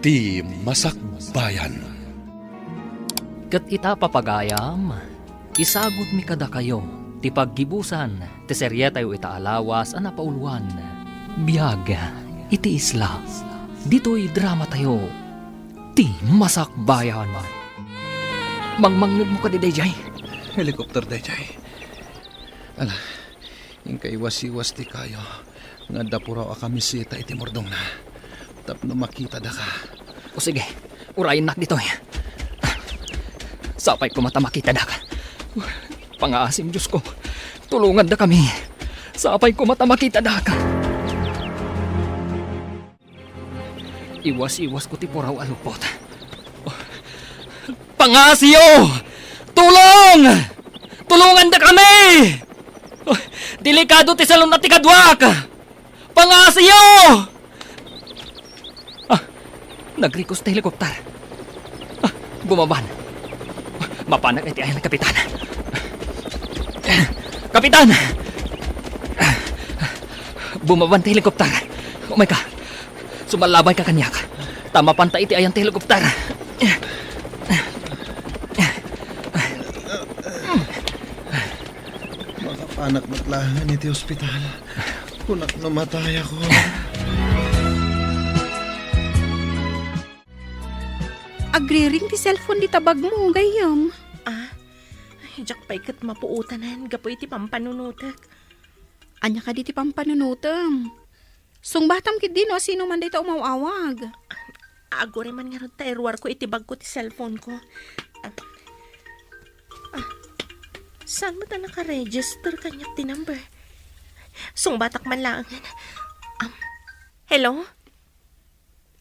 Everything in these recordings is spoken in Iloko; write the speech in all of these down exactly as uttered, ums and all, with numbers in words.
Ti Masakbayan. Ket ita, papagayam, isagutmi kadakayo ti paggibusan ti serietayo ita a lawas a napauloan, Biag iti Isla. Ditoy dramatayo, Ti Masakbayan. Mangmangngegmo kadi daydiay? Helicopter daydiay. Ala, inkaiwas-iwas ti kayo nga adda puraw a kamiseta iti murdongna tapno makitadaka. O sige, urayennak ditoy. Sapay koma ta makitadak. Pangaasim, Diosko. Tulongandakami. Sapay koma ta makitadak. Iwas-iwasko ti puraw a lupot. Pangaasiyo! Tulong! Tulongandakami! Delikado ti salun-at ti kaduak! Pangaasiyo! Ah, nagrikos ti helikopter. Ah, bumaban. Mapanak iti ayan ni Kapitan. Kapitan! Bumaban ti helikopter. Umayka. Sumallabay ka kaniak. Ta mapanta iti ayan ti helikopter. Makapanak met laeng iti ospital. Kunak no matayakon. Agriring ti cellphone dita bagmo, gayyem. Ah, ay, diak pay ket mapuotanan gapu iti pampanunotek. Ania kadi ti pampanunotem? Sungbatam ketdi no asino man dayta umaw-awag. Aguray man ngarud ta iruarko iti bagko ti cellphone ko. Ah, ah, saan met a naka-register kaniak ti number? Sungbatak man laengen. Um, hello?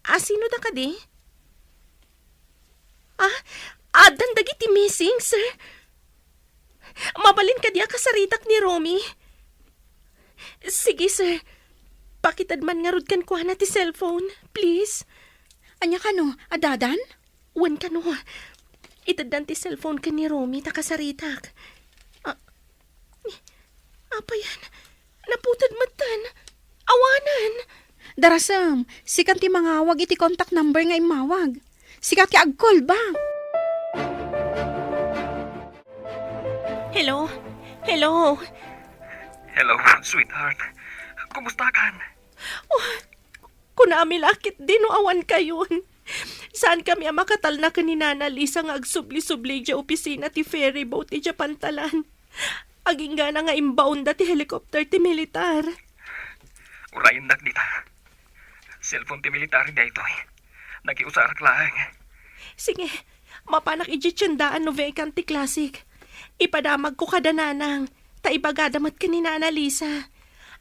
Asino da kadi? Ah, addan dagiti missing, sir? Mabalin kadi a kasaritak ni Romy? Sige, sir. Pakited man ngarud kenkuana ti cellphone, please. Ania kano, addadan? Wen kano, iteddan ti cellphone ken ni Romy ta kasaritak. Ah, Apayan, naputed metten. Awanen. Darasem, sikan ti mangawag iti contact number nga immawag. Sika ti ag-call back. Hello? Hello? Hello, sweetheart. Kumusta kan? Oh, kunami la ketdi no awan kayon. Saankami a makatalna ken ni Nana Lisa nga agsubli-subli idiay opisina ti ferry boat idiay pantalan. Aginggana nga imbaonda ti helicopter ti militar. Urayennak dita. Cellphone ti militar daytoy. Nakiusarak laeng. Sige, mapanak idiay tiendaan no vacant ti classic. Ipadamagko kada nanang, ta ibagada met ken ni Nana Lisa.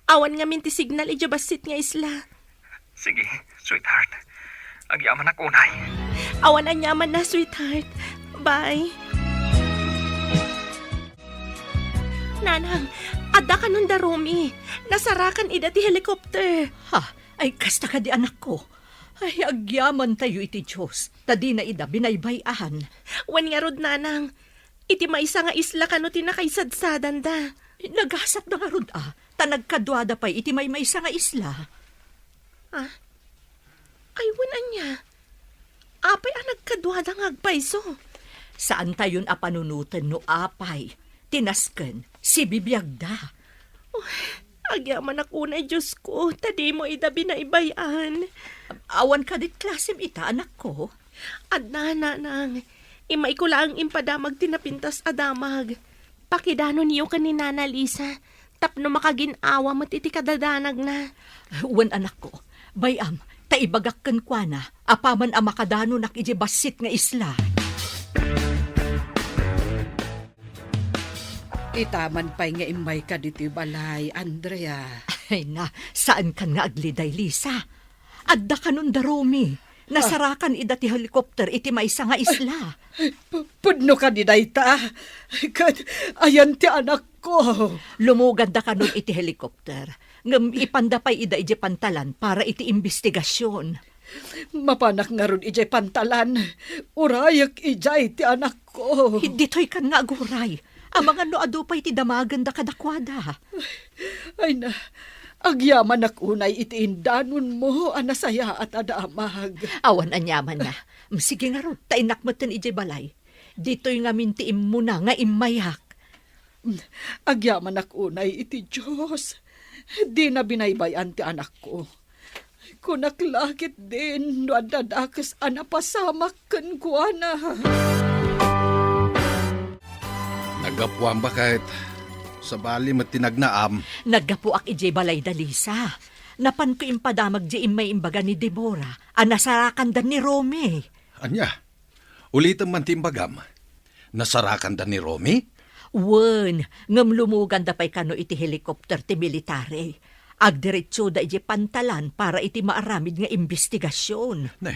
Awan ngamin ti signal idiay bassit nga isla. Sige, sweetheart. Agyamanak unay. Awan aniamanna, sweetheart. Bye. Nanang, adda kanon da Romy. Nasarakan ida ti helicopter. Ha? Ay, kasta kadi, anakko? Ay, agyamantayo iti Dios, ta dina ida binaybay-an. Wen ngarud, nanang, iti maysa nga isla kano ti nakaisadsadanda. Nagasatda ngarud a, ta nagkaduada pay iti maymaysa nga isla. Ah? Ay, wen ania? Apay a nagkaduada nga agpayso? Saantayon a panunoten no apay ti nasken sibibiagda. Oh, agyamanak unay, Diosko, ta dimo ida binaybay-an. Awan kadit klasem ita, anakko? Adda, nanang. Immayko laeng impadamag ti napintas a damag. Pakidanonyo ken ni Nana Lisa tapno makagin-awa met iti kadadanagna. Wen, anakko, bay-am, ta ibagak kenkuana apaman a makadanonak idiay bassit nga isla. Itaman pay nga immayka ditoy balay, Andrea. Ay na, saankan nga agliday, Lisa. Adda kanon da Romy. Nasarakan ida ti helicopter iti maysa nga isla. Ay, pu-, pudno kadi dayta? Ket ayan ti anakko. Lumuganda kanon iti helicopter, ngem ipanda pay ida idiay pantalan para iti imbestigasion. Mapanak ngarud idiay pantalan. Urayek idiay ti anakko. Ditoy kan nga aguray. Amangan no adu pay ti damagenda kadakuada. Ay na, Agyamanak unay iti indanonmo a nasayaat a damag. Awan aniamanna. Sige ngarud, ta innak metten idiay balay. Ditoy ngamin ti immuna nga immayak. Agyamanak unay iti Dios. Dina binaybay-an ti anakko. Kunak la ketdin no adda dakes a napasamak kenkuana. Naggapuam, baket. Sabali met ti nagnaam. Naggapuak idiay balay da Lisa. Napanko impadamag diay immay imbaga ni Deborah a nasarakanda ni Romy. Ania? Ulitem man ti imbagam. Nasarakanda ni Romy? Wen, ngem lumuganda pay kano iti helicopter ti military. Agdiretsoda idiay pantalan para iti maaramid nga imbestigasion. Ne,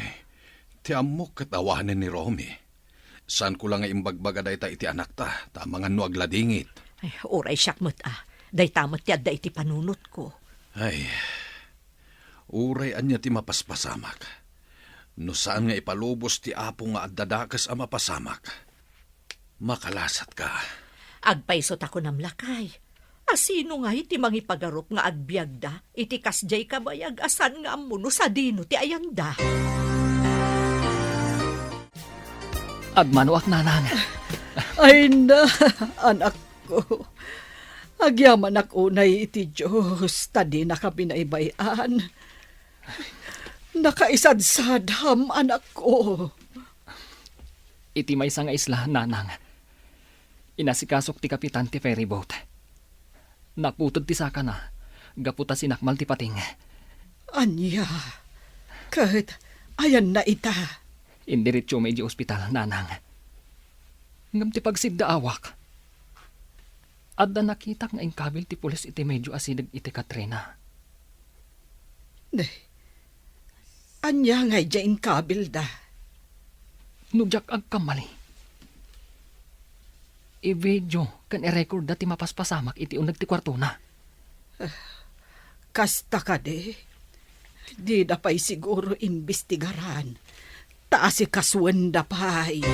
ti ammok ket awanen ni Romy. Saanko la nga imbagbaga dayta iti anakta, ta amangan no agladingit. Ay, uray siak met a. Dayta met ti adda iti panunotko. Ay, uray ania ti mapaspasamak. No saan nga ipalubos ti Apo nga adda dakes a mapasamak, makalasatka. Agpayso ta kunam, lakay. A sino ngay ti mangipagarup nga agbiagda iti kasdiay kabayag a saan nga ammo no sadino ti ayanda? Agmanoak, nanang. Ay na, anakko. Agyamanak unay iti Dios, ta dinaka binaybay-an. Nakaisadsadam, anakko. Iti maysa nga isla, nanang, inasikasok ti kapitan ti ferryboat. Naputed ti sakana, gapu ta sinakmal ti pating. Ania? Ket ayanna ita? Indiretsom idiay ospital, nanang. Ngem ti pagsiddaawak, adda nakitak nga inkabil ti pulis iti medio a sideg iti Katrina. Ne, ania nga idiay inkabilda? No diak agkamali, i-video ken i-recordda ti mapaspasamak iti uneg ti kuartona. Kasta kadi, dida pay siguro imbestigaran, ta asikasuenda pay.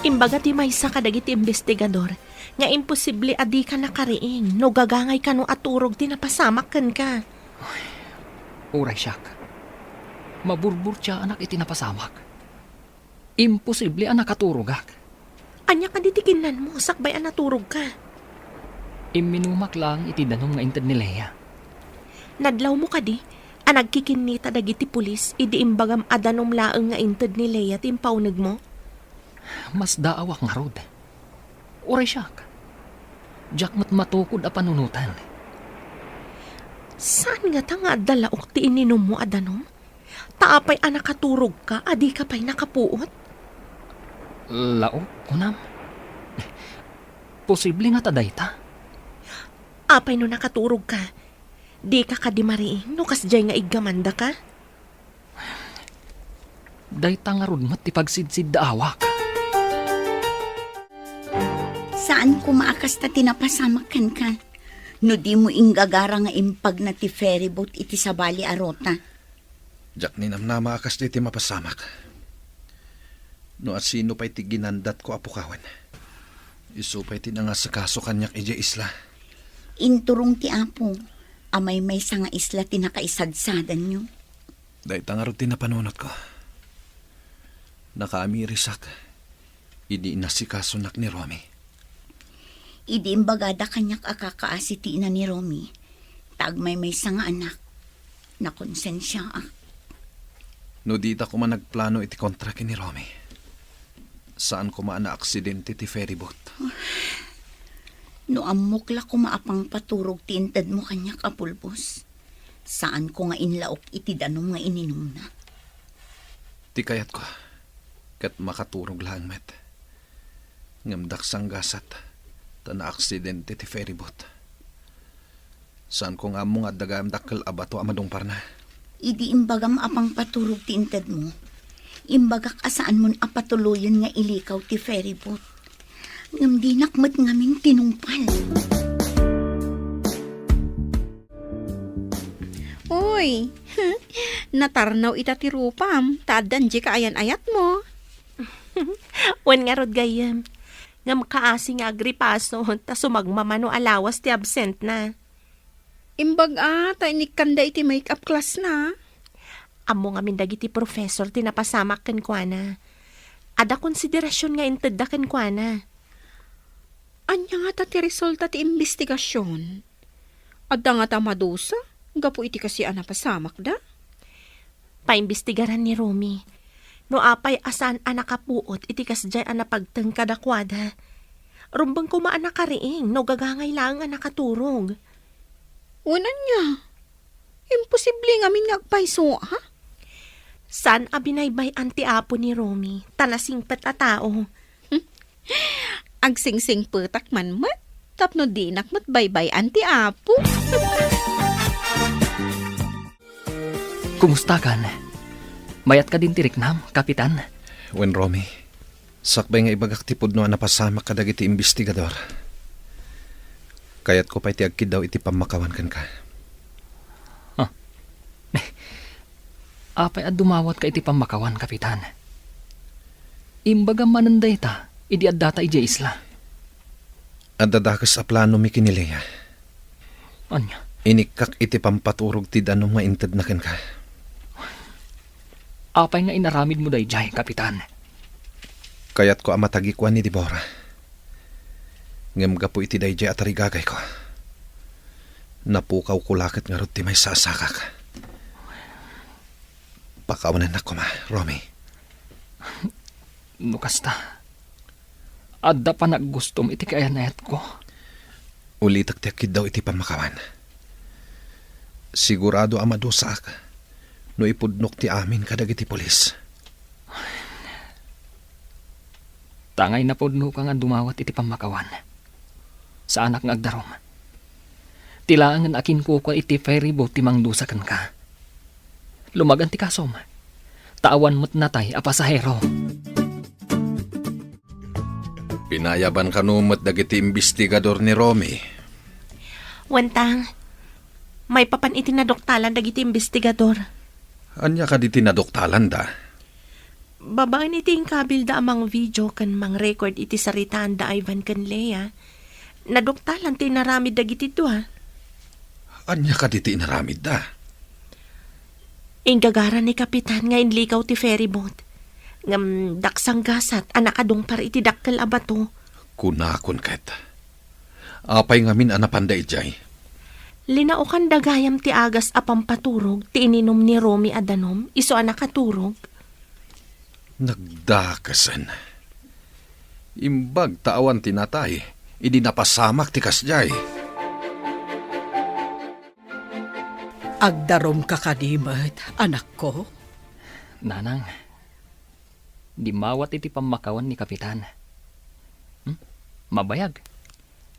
Imbaga ti maysa kadagiti imbestigador nga imposible a dika nakariing no gagangay kano a turog ti napasamak kenka. Uray siak, maburburtiaanak iti napasamak. Imposible a nakaturogak. Ania kadi ti kinnanmo sakbay a naturogka? Imminumak laeng iti danum nga inted ni Lea. Nadlawmo kadi a nagkikinnita dagiti pulis idi imbagam a danum laeng nga inted ni Lea ti impaunegmo? Masdaawak ngarud. Uray siak, diak met matukod a panunoten. Saan ngata nga adda laok ti ininummo a danum? Ta apay a nakaturogka a dika pay nakapuot? Laok, kunam? Posible ngata dayta? Apay no nakaturogka? Dika kadi mariing no kasdiay nga iggamandaka? Dayta ngarud met ti pagsidsiddaawak. Saan koma a kasta ti napasamak kenka no dimo inggagara nga impagna ti ferryboat iti sabali a ruta. Diak ninamnama a kasta ti mapasamak. No asino pay ti ginandatko a pukawen, isu pay ti nangasikaso kaniak idiay isla. Inturong ti Apo a maymaysa nga isla ti nakaisadsadanyo. Dayta ngarud ti napanunotko. Nakaamirisak idi inasikasunak ni Romy. Idi imbagada kaniak a kakaasi ti ina ni Romy, ta agmaymaysa nga anak, nakonsensiaak. No dita koma nagplano iti kontra ken ni Romy, saan koma a naaksidente ti ferryboat. No ammok la koma a pangpaturog ti intedmo kaniak a pulbos, saanko nga inlaok iti danum nga ininumna. Ti kayatko, ket makaturog laeng met. Ngem dakes a gasat, ta naaksidente ti ferryboat. Saanko nga ammo nga adda gayam dakkel a bato a madungparna. Idi imbagam a pangpaturog ti intedmo, imbagak a saanmon a patuloyen nga ilikaw ti ferryboat. Ngem dinak met ngamin tinungpal. Uy, natarnaw ita ti rupam, ta addan dika ayan-ayatmo. Wen ngarud gayyem, Ngem kaasi nga agripason ta sumagmamano a lawas ti absentna. Imbag a ta inikkanda iti make-up class na. Ammo ngamin dagiti professor ti napasamak kenkuana. Adda konsiderasion nga intedda kenkuana. Ania ngata ti resulta ti imbestigasion? Adda ngata madusa gapu iti kaasi a napasamakda? Paimbestigaran ni Romy no apay a saan a nakapuot iti kasdiay a napagteng kadakuada. Rumbeng koma a nakariing no gagangay laeng a nakaturog. Wen ania? Imposible ngamin nga agpayso, ha? Saan a binaybay-an ti apo ni Romy, ta nasingpet a tao. Agsingsingpetak man met, tapno dinak met baybay-an ti apo. Kumustakan? Mayat kadin ti riknam, Kapitan? Wen, Romy, sakbay nga ibagak ti pudno a napasamak kadagiti imbestigador, kayatko pay ti agkiddaw iti pammakawan kenka. Ah. Apay a dumawatka iti pammakawan, Kapitan? Imbagam manen dayta idi addata idiay isla. Adda dakes a planomi ken ni Lea. Ania? Inikkak iti pampaturog ti danum nga intedna kenka. Apay nga inaramidmo daydiay, Kapitan? Kayatko a matagikuan ni Deborah. Ngem gapu iti daydiay a tarigagayko, napukawko la ket ngarud ti maysa a sakak. Pakawanennak koma, Romy. No kasta, adda panaggustom iti kaayan-ayatko. Ulitek ti agkiddaw iti pammakawan. Sigurado a madusaak no ipudnok ti amin kadagiti pulis. Tangay napudnoka nga dumawat iti pammakawan. Saanak nga agdarum. Ti laengen a kinkukua iti ferry boat ti mangdusa kenka. Lumagan ti kasom. Ta awan met natay a pasahero. Pinayaban kano met dagiti imbestigador ni Romy? Wentang, maipapan iti naduktalan dagiti imbestigador. Ania kadi ti naduktalanda? Babaen iti inkabilda a mangvideo ken mangrecord iti saritaanda Ivan ken Lea, naduktalan ti inaramid dagiti dua. Ania kadi ti inaramidda? Inggagaran ni Kapitan nga inlikaw ti ferry boat. Ngem daksang gasat a nakadungpar iti dakkel a bato. Kunakon ket, apay ngamin a napanda idiay? Linaokanda gayam ti agas a pampaturog ti ininum ni Romy a danum isu a nakaturog. Nagdakesen. Imbag ta awan ti natay idi napasamak ti kasdiay. Agdarumka kadi met, anakko? Nanang, dimmawat iti pammakawan ni Kapitan. Hmm? Mabayag.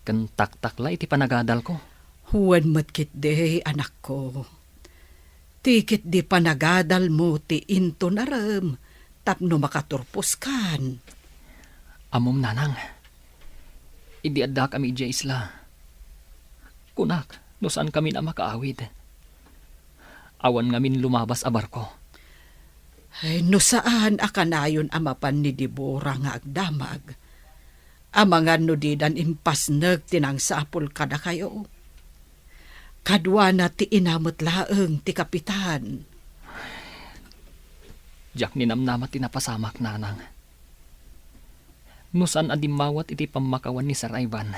Ken taktakla iti panagadalko. Wen met ketdi, anakko. Ti ketdi panagadalmo ti intunarem tapno makaturposkan. Ammom, Nanang, idi addakami idiay isla, kunak no saankamin a makaawid. Awan ngamin lumabas a barko. Ay, no saan a kanayon a mapan ni Deborah nga agdamag, amangan no didan impasnek ti nangsapul kadakayo. Kaduana ti ina met laeng ti kapitan. Diak ninamnama ti napasamak, Nanang. No saan a dimmawat iti pammakawan ni Sir Ivan,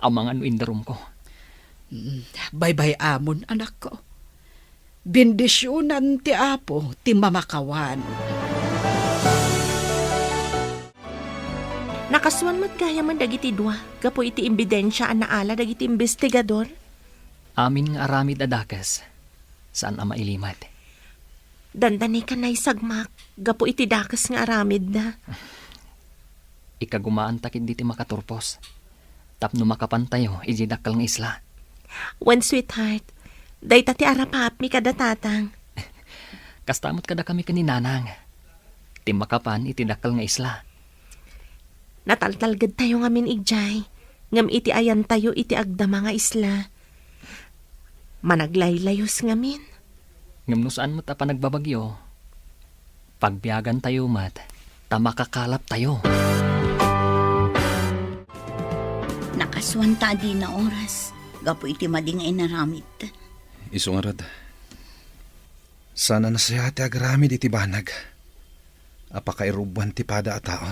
amangan no indarumko. Mm, baybay-amon, anakko. Bendisionan ti Apo ti mamakawan. Nakasuan met gayamen dagiti dua gapu iti ebidensia a naala dagiti imbestigador. Amin nga aramid a dakes, saan a mailimed. Dandani ka naisagmak gapu iti dakes nga aramidda. Ikagumaanta ketdi ti makaturpos tapno makapantayo idiay dakkel nga isla. Wen, sweetheart, dayta ti arapaapmi kada tatang. Kasta met kadakami ken ni Nanang ti makapan iti dakkel nga isla. Nataltalgedtayo ngamin idiay, ngem iti ayantayo iti agdama nga isla, managlaylayus ngamin. Ngem no saan met a panagbabagyo, pagbiagantayo met ta makakalaptayo. Nakasuan ta a dina oras gapu iti madi nga inaramid. Isu ngarud, saan a nasayaat ti agaramid iti banag a pakairubbuan ti pada a tao.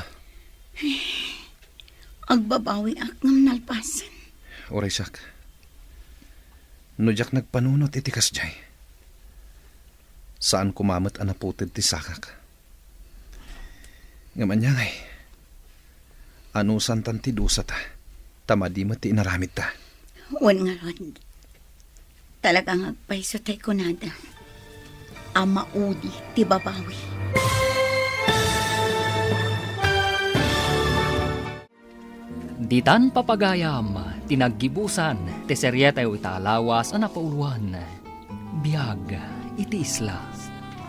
Agbabawiak ngem nalpasen. Uray siak, no diak nagpanunot iti kasdiay, saan koma met a naputed ti sakak. Ngem ania ngay? Anusantan ti dusata, ta madi met ti inaramidta. Wen ngarud, talaga nga agpayso tay kunada a maudi ti babawi. Ditan papagayam ti naggibusan ti serietayo ita a lawas a napauloan, Biag iti Isla.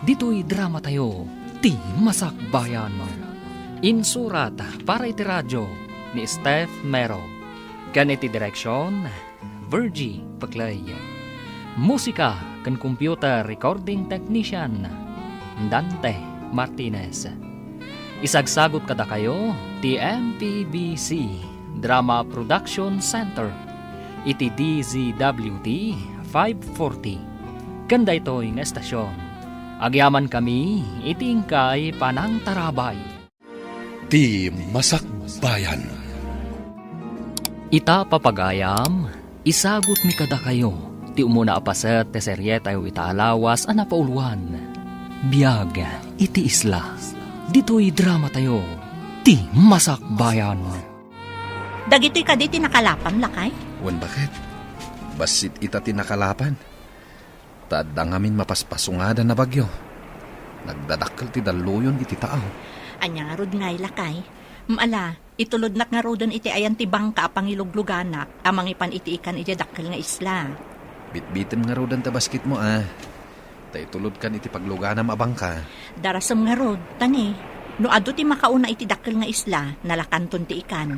Ditoy dramatayo, Ti Masakbayan. Insurat para iti radio ni Steph Mero ken iti direksion, Virgie Peclay. Musika ken computer recording technician, Dante Martinez. Isagsagot kadakayo ti M P B C Drama Production Center iti D Z W T five forty ken daytoy nga estasion. Agyamankami iti inkay panangtarabay. Ti Masakbayan. Ita, papagayam, isagutmi kadakayo ti umuna a paset ti serietayo ita a lawas a napauloan, Biag iti Isla. Ditoy dramatayo, Ti Masakbayan. Dagitoy kadi ti nakalapam, lakay? Wen, baket. Bassit ita ti nakalapam. Ta adda ngamin mapaspasungadan a bagyo. Nagdadakkel ti dalluyon iti taaw. Ania ngarud ngay, lakay? Ala, itulodnak ngaruden iti ayan ti bangka a pangilugluganak a mangipan iti ikan idiay dakkel nga isla. Bitbitem ngaruden ta basketmo a. Ta itulodkan iti pagluganam a bangka. Darasem ngarud, ta ni, no adu ti makauna iti dakkel nga isla, nalakanton ti ikan.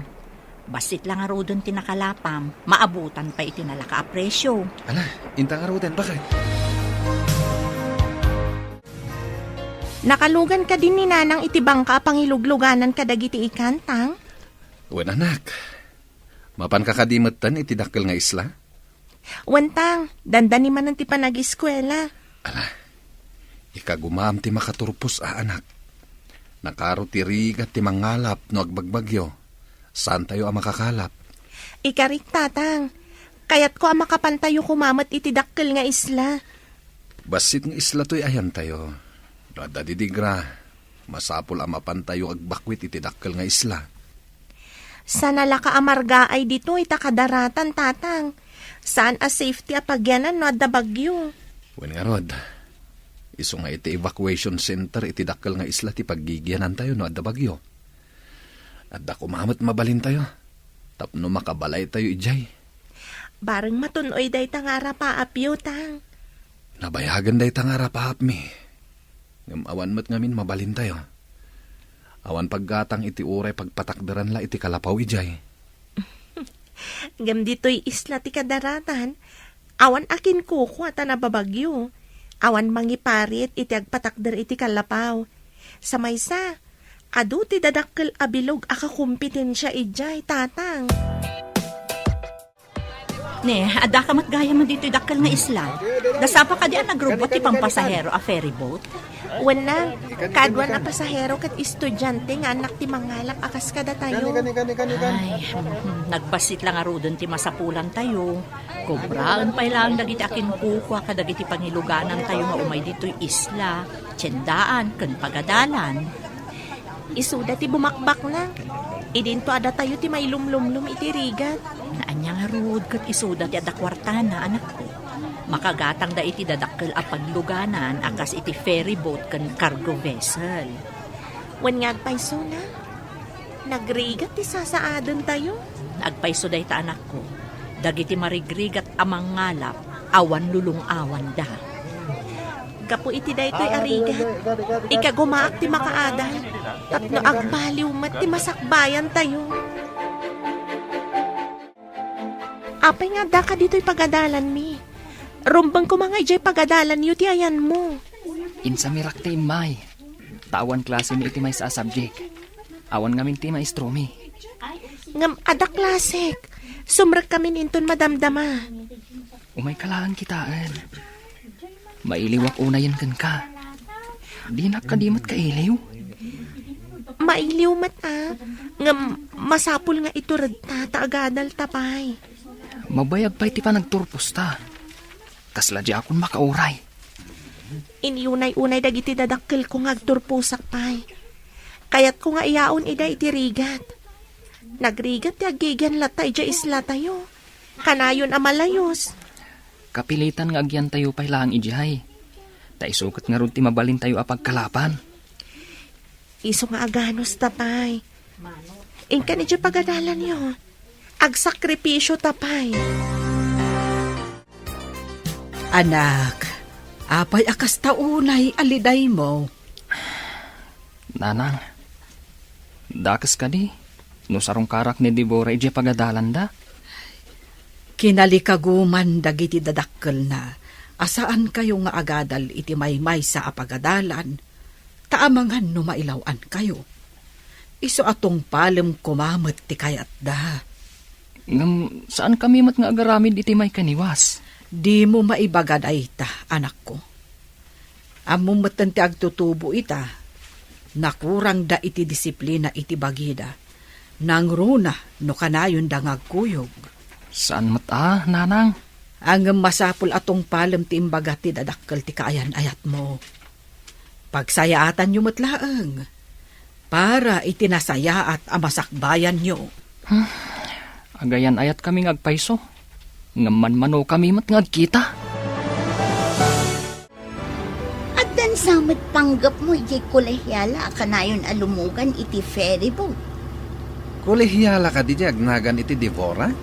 Bassit la ngaruden ti nakalapam, maabutan pay iti nalaka a presio. Ala, inta ngaruden, baket? Nakalugan kadi ni Nanang iti bangka a pangilugluganan kadagiti ikan, Tang? Wen, anak. Mapanka kadi metten iti dakkel nga isla? Wen, Tang, dandani manen ti panagiskuela. Ala, ikagumaam ti makaturpos a anak. Nakaro ti rigat ti mangalap no agbagbagyo. Saantayo a makakalap. Ikarik, Tatang. Kayatko a makapantayo koma met iti dakkel nga isla. Bassit nga isla toy ayantayo. No adda didigra, masapul a mapantayo agbakwit iti dakkel nga isla. Saan a la kaamargaay ditoy ta kadaratan, Tatang. Saan a safety a pagyanan no adda bagyo. Wen ngarud, isu nga iti evacuation center iti dakkel nga isla ti paggigianantayo no adda bagyo. Adda koma met mabalintayo tapno makabalaytayo idiay. Bareng matun-oy dayta nga arapaapyo, Tang. Nabayagen dayta nga arapaapmi. Ngem awan met ngamin mabalintayo. Awan paggatang iti uray pagpatakderan la iti kalapaw idiay. Ngem ditoy isla ti kadaratan, awan a kinkukua ta nababagyo. Awan mangiparit iti agpatakder iti kalapaw. Sa maysa, adu ti dadakkel a bilog a kakompetensia idiay, Tatang. Ne, addaka met gayam ditoy dakkel nga isla. Dasapa kadi a nagrubbuat ti pampasahero a ferry boat? Wen, Nang, kaaduan a pasahero ket estudiante nga annak ti mangalap a kas kadatayo. Ay, mhm, nagbassit la ngaruden ti masapulantayo. Kobraen pay laeng dagiti akinkukua kadagiti pangiluganantayo nga umay ditoy isla, tiendaan, ken pagadalan. Isuda ti bumakbakna. Idinto a datayo ti mailumlumlum iti rigat. Ania ngarud ket isuda ti adda kuartana, anakko. Makagatangda iti dadakkel a pagluganan a kas iti ferry boat ken cargo vessel. Wen nga agpaysona, nagrigat ti sasaadentayo. Agpayso dayta, anakko. Dagiti marigrigat a mangalap, awan lulung-awanda. Gapu iti daytoy a rigat, ikagumaak ti makaadal tapno agbaliw met ti masakbayantayo. Apay nga addaka ditoy pagadalanmi? Rumbeng koma nga idiay pagadalanyo ti ayanmo. Insamirak ti immay. Ta awan klasemi iti maysa a subject. Awan ngamin ti maestromi. Ngem adda klasek. Sumrekkamin inton madamdama. Umayka laeng kitaen. Mailiwak unayen kenka. Dinak kadi met kailiw? Mailiw met a, ngem masapul nga ituredta ta agadalta pay. Mabayag pay ti panagturposta. Kasla diakon makauray. Inunay-unay dagiti dadakkelko nga agturposak pay. Kayatko nga iyaon ida iti rigat. Nagrigat ti aggigian latta idiay islatayo. Kanayon a malayos. Kapilitan nga agyantayo pay laeng idiay. Ta isu ket ngarud ti mabalintayo a pagkalapan. Isu nga aganusta pay. Inkan idiay pagadalanyo. Agsakripisio ta pay. Anak, apay a kasta unay a lidaymo? Nanang, dakes kadi no sarungkarak ni Deborah idiay pagadalanda? Kinalikaguman dagiti dadakkelna a saankayo nga agadal iti maymaysa a pagadalan, ta amangan no mailaw-ankayo. Isu a tungpalem koma met ti kayatda. Ngem saankami met nga agaramid iti maikaniwas. Dimo maibaga dayta, anakko. Ammom metten ti agtutubo ita, nakurangda iti disiplina iti bagida, nangruna no kanayonda nga agkuyog. Saan met a, nanang. Ngem masapul a tungpalem ti imbaga ti dadakkel ti kaayan-ayatmo. Pagsayaatanyo met laeng para iti nasayaat a masakbayanyo. Hmm. Agayan-ayatkami nga agpayso, ngem manmanokami met nga agkita. Addan sa met panggepmo idiay kolehiala a kanayon a lumugan iti ferry boat. Kolehiala kadi diay agnagan iti Deborah?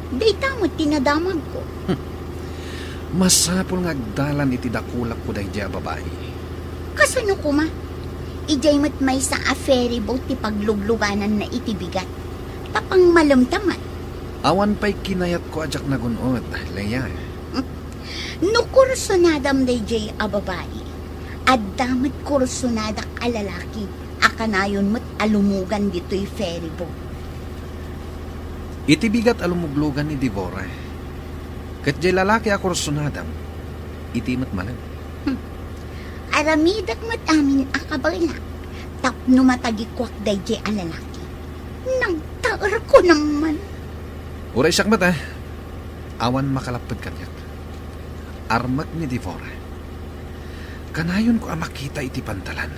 Dayta met ti nadamagko. Masapul nga agdalan iti dakulakko daydiay a babai. Kasano koma? Idiay met maysa a ferry boat ti pagluglugananna iti bigat. Tapang malemta met. Awan pay kinayatko a diak nagun-od, Leia. No kursunadam daydiay a babai, adda met kursunadak a lalaki a kanayon met a lumugan ditoy ferry boat. Iti bigat a lumuglugan ni Deborah, ket diay lalaki a kursunadam, iti met malem. Hmm. Aramidek met amin a kabaelak tapno matagikuak daydiay a lalaki. Nagtaerko naman. Uray siak met, a. Awan makalapped kaniak. Armek ni Deborah. Kanayonko a makita iti pantalan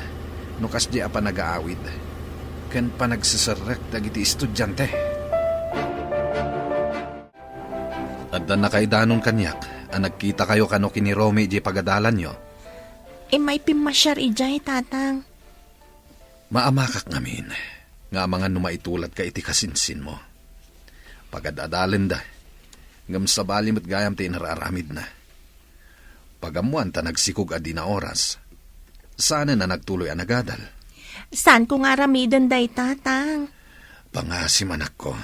no kasdiay a panagaawid ken panagseserrek dagiti estudiante. Adda nakaidanon kaniak a nagkitakayo kano ken ni Romy idiay pagadalanyo. Immay pimmasiar idiay, Tatang. Maamakak ngamin nga amangan no maituladka iti kasinsinmo. Pagad-adalenda, ngem sabali met gayam ti inar-aramidna. Pagammoan ta nagsikog a dina oras. Saanen a nagtuloy a nagadal. Saanko nga aramiden dayta, Tang? Pangaasim, anakko.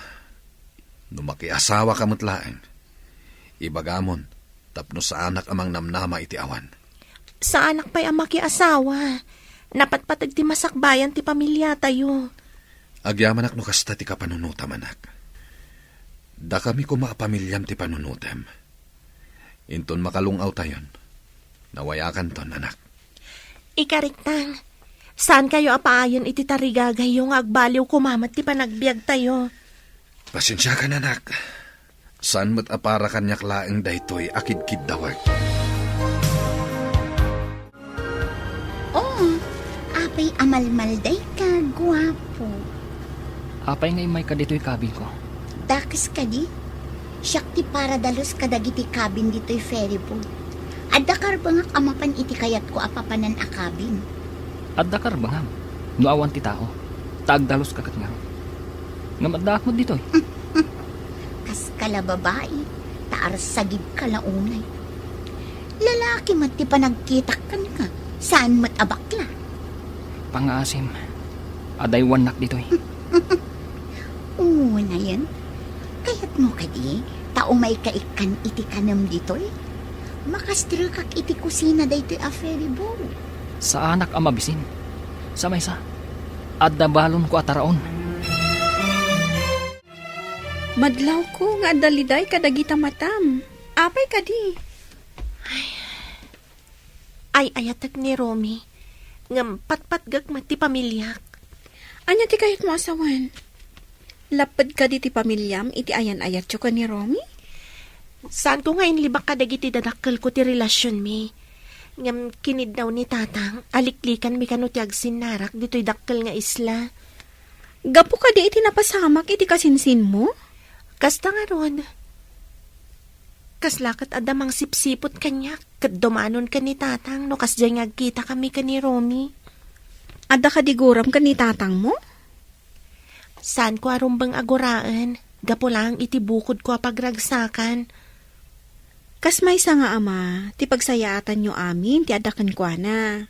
No makiasawaka met laeng, ibagamon tapno saanak a mangnamnama iti awan. Saanak pay a makiasawa. Napatpateg ti masakbayan ti pamiliatayo. Agyamanak no kasta ti kapanunotam, anak. Dakami koma a pamiliam ti panunotem. Inton makalung-awtayon, nawayakanton, anak. Ikarik, Tang, saankayo a paayen iti tarigagayyo nga agbaliw koma met ti panagbiagtayo. Pasensiakan, anak. Saan met a para kaniak laeng daytoy a kidkiddawek. Oo, apay a malmaldayka, guapo. Apay nga immayka ditoy kabinko? Dakes kadi? Siak ti paradalus kadagiti kabin ditoy ferry boat. Adda karbengak a mapan iti kayatko a papanan a kabin. Adda karbengam no awan ti tao, ta agdaluska ket ngarud. Ngem addaak met ditoy. Kaska la babai, ta arsagidka la unay. Lalaki met ti panagkitak kenka, saan met a bakla. Pangaasim, adaywannak ditoy. Unayen, kayatmo kadi ta umayka ikkan iti kanem ditoy? Makastrekak iti kusina daytoy a ferry boat. Saanak a mabisin. Sa maysa, adda balonko a taraon. Madlawko nga adda liday kadagita matam. Apay kadi? Ay, ay-ayatek ni Romy. Ngem patpatgek met ti pamiliak. Ania ti kayatmo a sawen? Lapped kadi ti pamiliam iti ayan-ayatyo ken ni Romy? Saanko nga inlibak kadagiti dadakkelko ti relasionmi. Ngem kiniddaw ni Tatang, aliklikanmi kano ti agsinnarak ditoy dakkel nga isla. Gapu kadi iti napasamak iti kasinsinmo? Kasta ngarud. Kasla ket adda mangsipsiput kaniak, ket dumanon ken ni Tatang no kasdiay nga agkitakami ken ni Romy. Adda kadi guram ken ni Tatangmo? Saanko a rumbeng a guraen, gapu laeng iti bukodko a pagragsakan. Kas maysa nga ama, ti pagsayaatanyo amin ti adda kenkuana.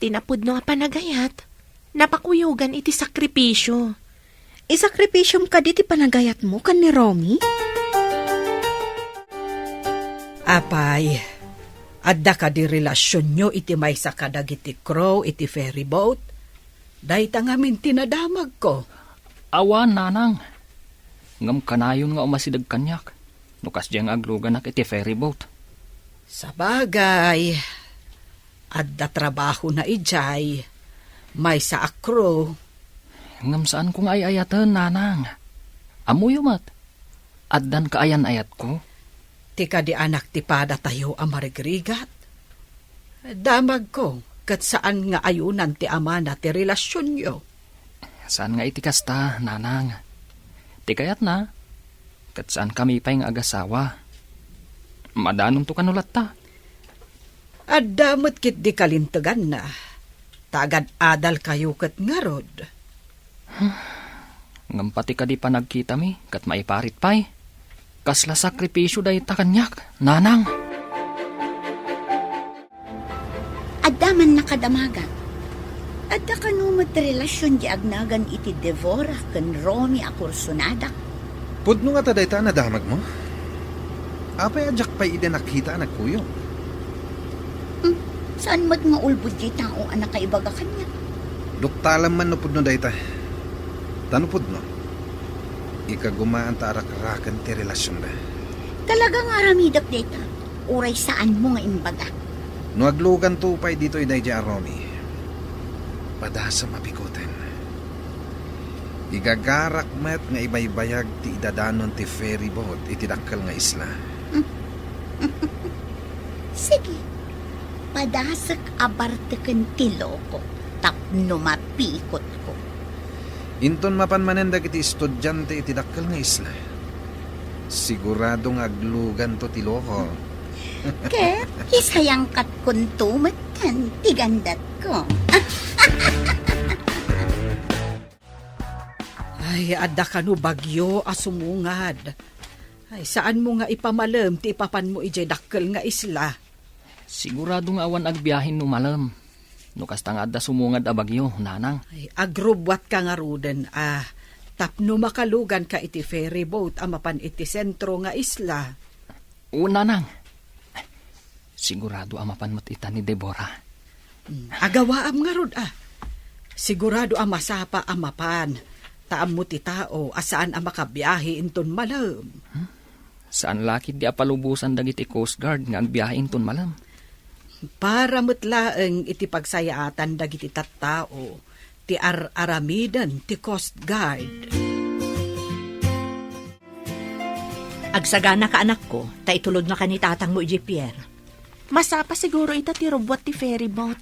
Ti napudno a panagayat, napakuyogan iti sakripisio. Isakripisiom kadi ti panagayatmo ken ni Romy? Apay, adda kadi relasionyo iti maysa kadagiti crew iti ferry boat? Dayta ngamin ti nadamagko. Awan, nanang. Ngem kanayon nga umasideg kaniak no kasdiay nga agluganak iti ferry boat. Sabagay, adda trabahona idiay, maysa a crew. Ngem saanko nga ay-ayaten, nanang. Ammoyo met, addan kaayan-ayatko. Ti kadi anak ti padatayo a marigrigat. Damagko, ket saan nga ayunan ti amana ti relasionyo. Saan nga iti kasta, nanang. Ti kayatna, ket saankami pay nga agasawa. Madanonto kano latta. Adda met ketdi kalinteganna, ta agad-adalkayo ket ngarud. Ngem pati kadi panagkitami ket maiparit pay. Kasla sakripisio dayta kaniak, nanang. Adda man nakadamagak. Adda kano met relasion di agnagan iti Devora ken Romy a kursonadak? Pudno ngata dayta a nadamagmo? Apay a diak pay idi nakita a nagkuyog? Hmm, saan met nga ulbod diay tao a nakaibaga kaniak? Duktalem man no pudno dayta. Ta no pudno, ikagumaanta a rakraken ti relasionda. Talaga nga aramidek dayta, uray saanmo nga imbaga. No agluganto pay ditoy daydiay a Romy, padasem a pikutem. Igagarak met nga ibaybayag ti idadanon ti ferry boat iti dakkel nga isla. Sige, padasek a barteken ti loko tapno mapikotko. Inton mapan manen dagiti estudiante iti dakkel nga isla, sigurado nga agluganto ti loko. Ket isayangkatkonto metten ti gandatko. Ay, adda kano bagyo a sumungad. Ay, saanmo nga ipamalem ti ipapanmo idiay dakkel nga isla? Sigurado nga awan agbiahen no malem. No kasta nga adda sumungad a bagyo, nanang. Ay, agrubbuatka ngaruden a tapno makaluganka iti ferry boat a mapan iti sentro nga isla. O, nanang. Sigurado a mapan met ita ni Deborah. Hmm, agawaam ngarud, a. Sigurado a masapa a mapan, ta ammo ti tao a saan a makabiahe inton malem. Hmm? Saan la ketdi a palubosan dagiti Coast Guard nga agbiahe inton malem. Para met laeng iti pagsayaatan dagiti tattao ti ar-aramiden ti Coast Guard. Agsaganaka, anakko, ta itulodnaka ni tatangmo idiay pier. Masapa siguro ita ti rubbuat ti ferry boat.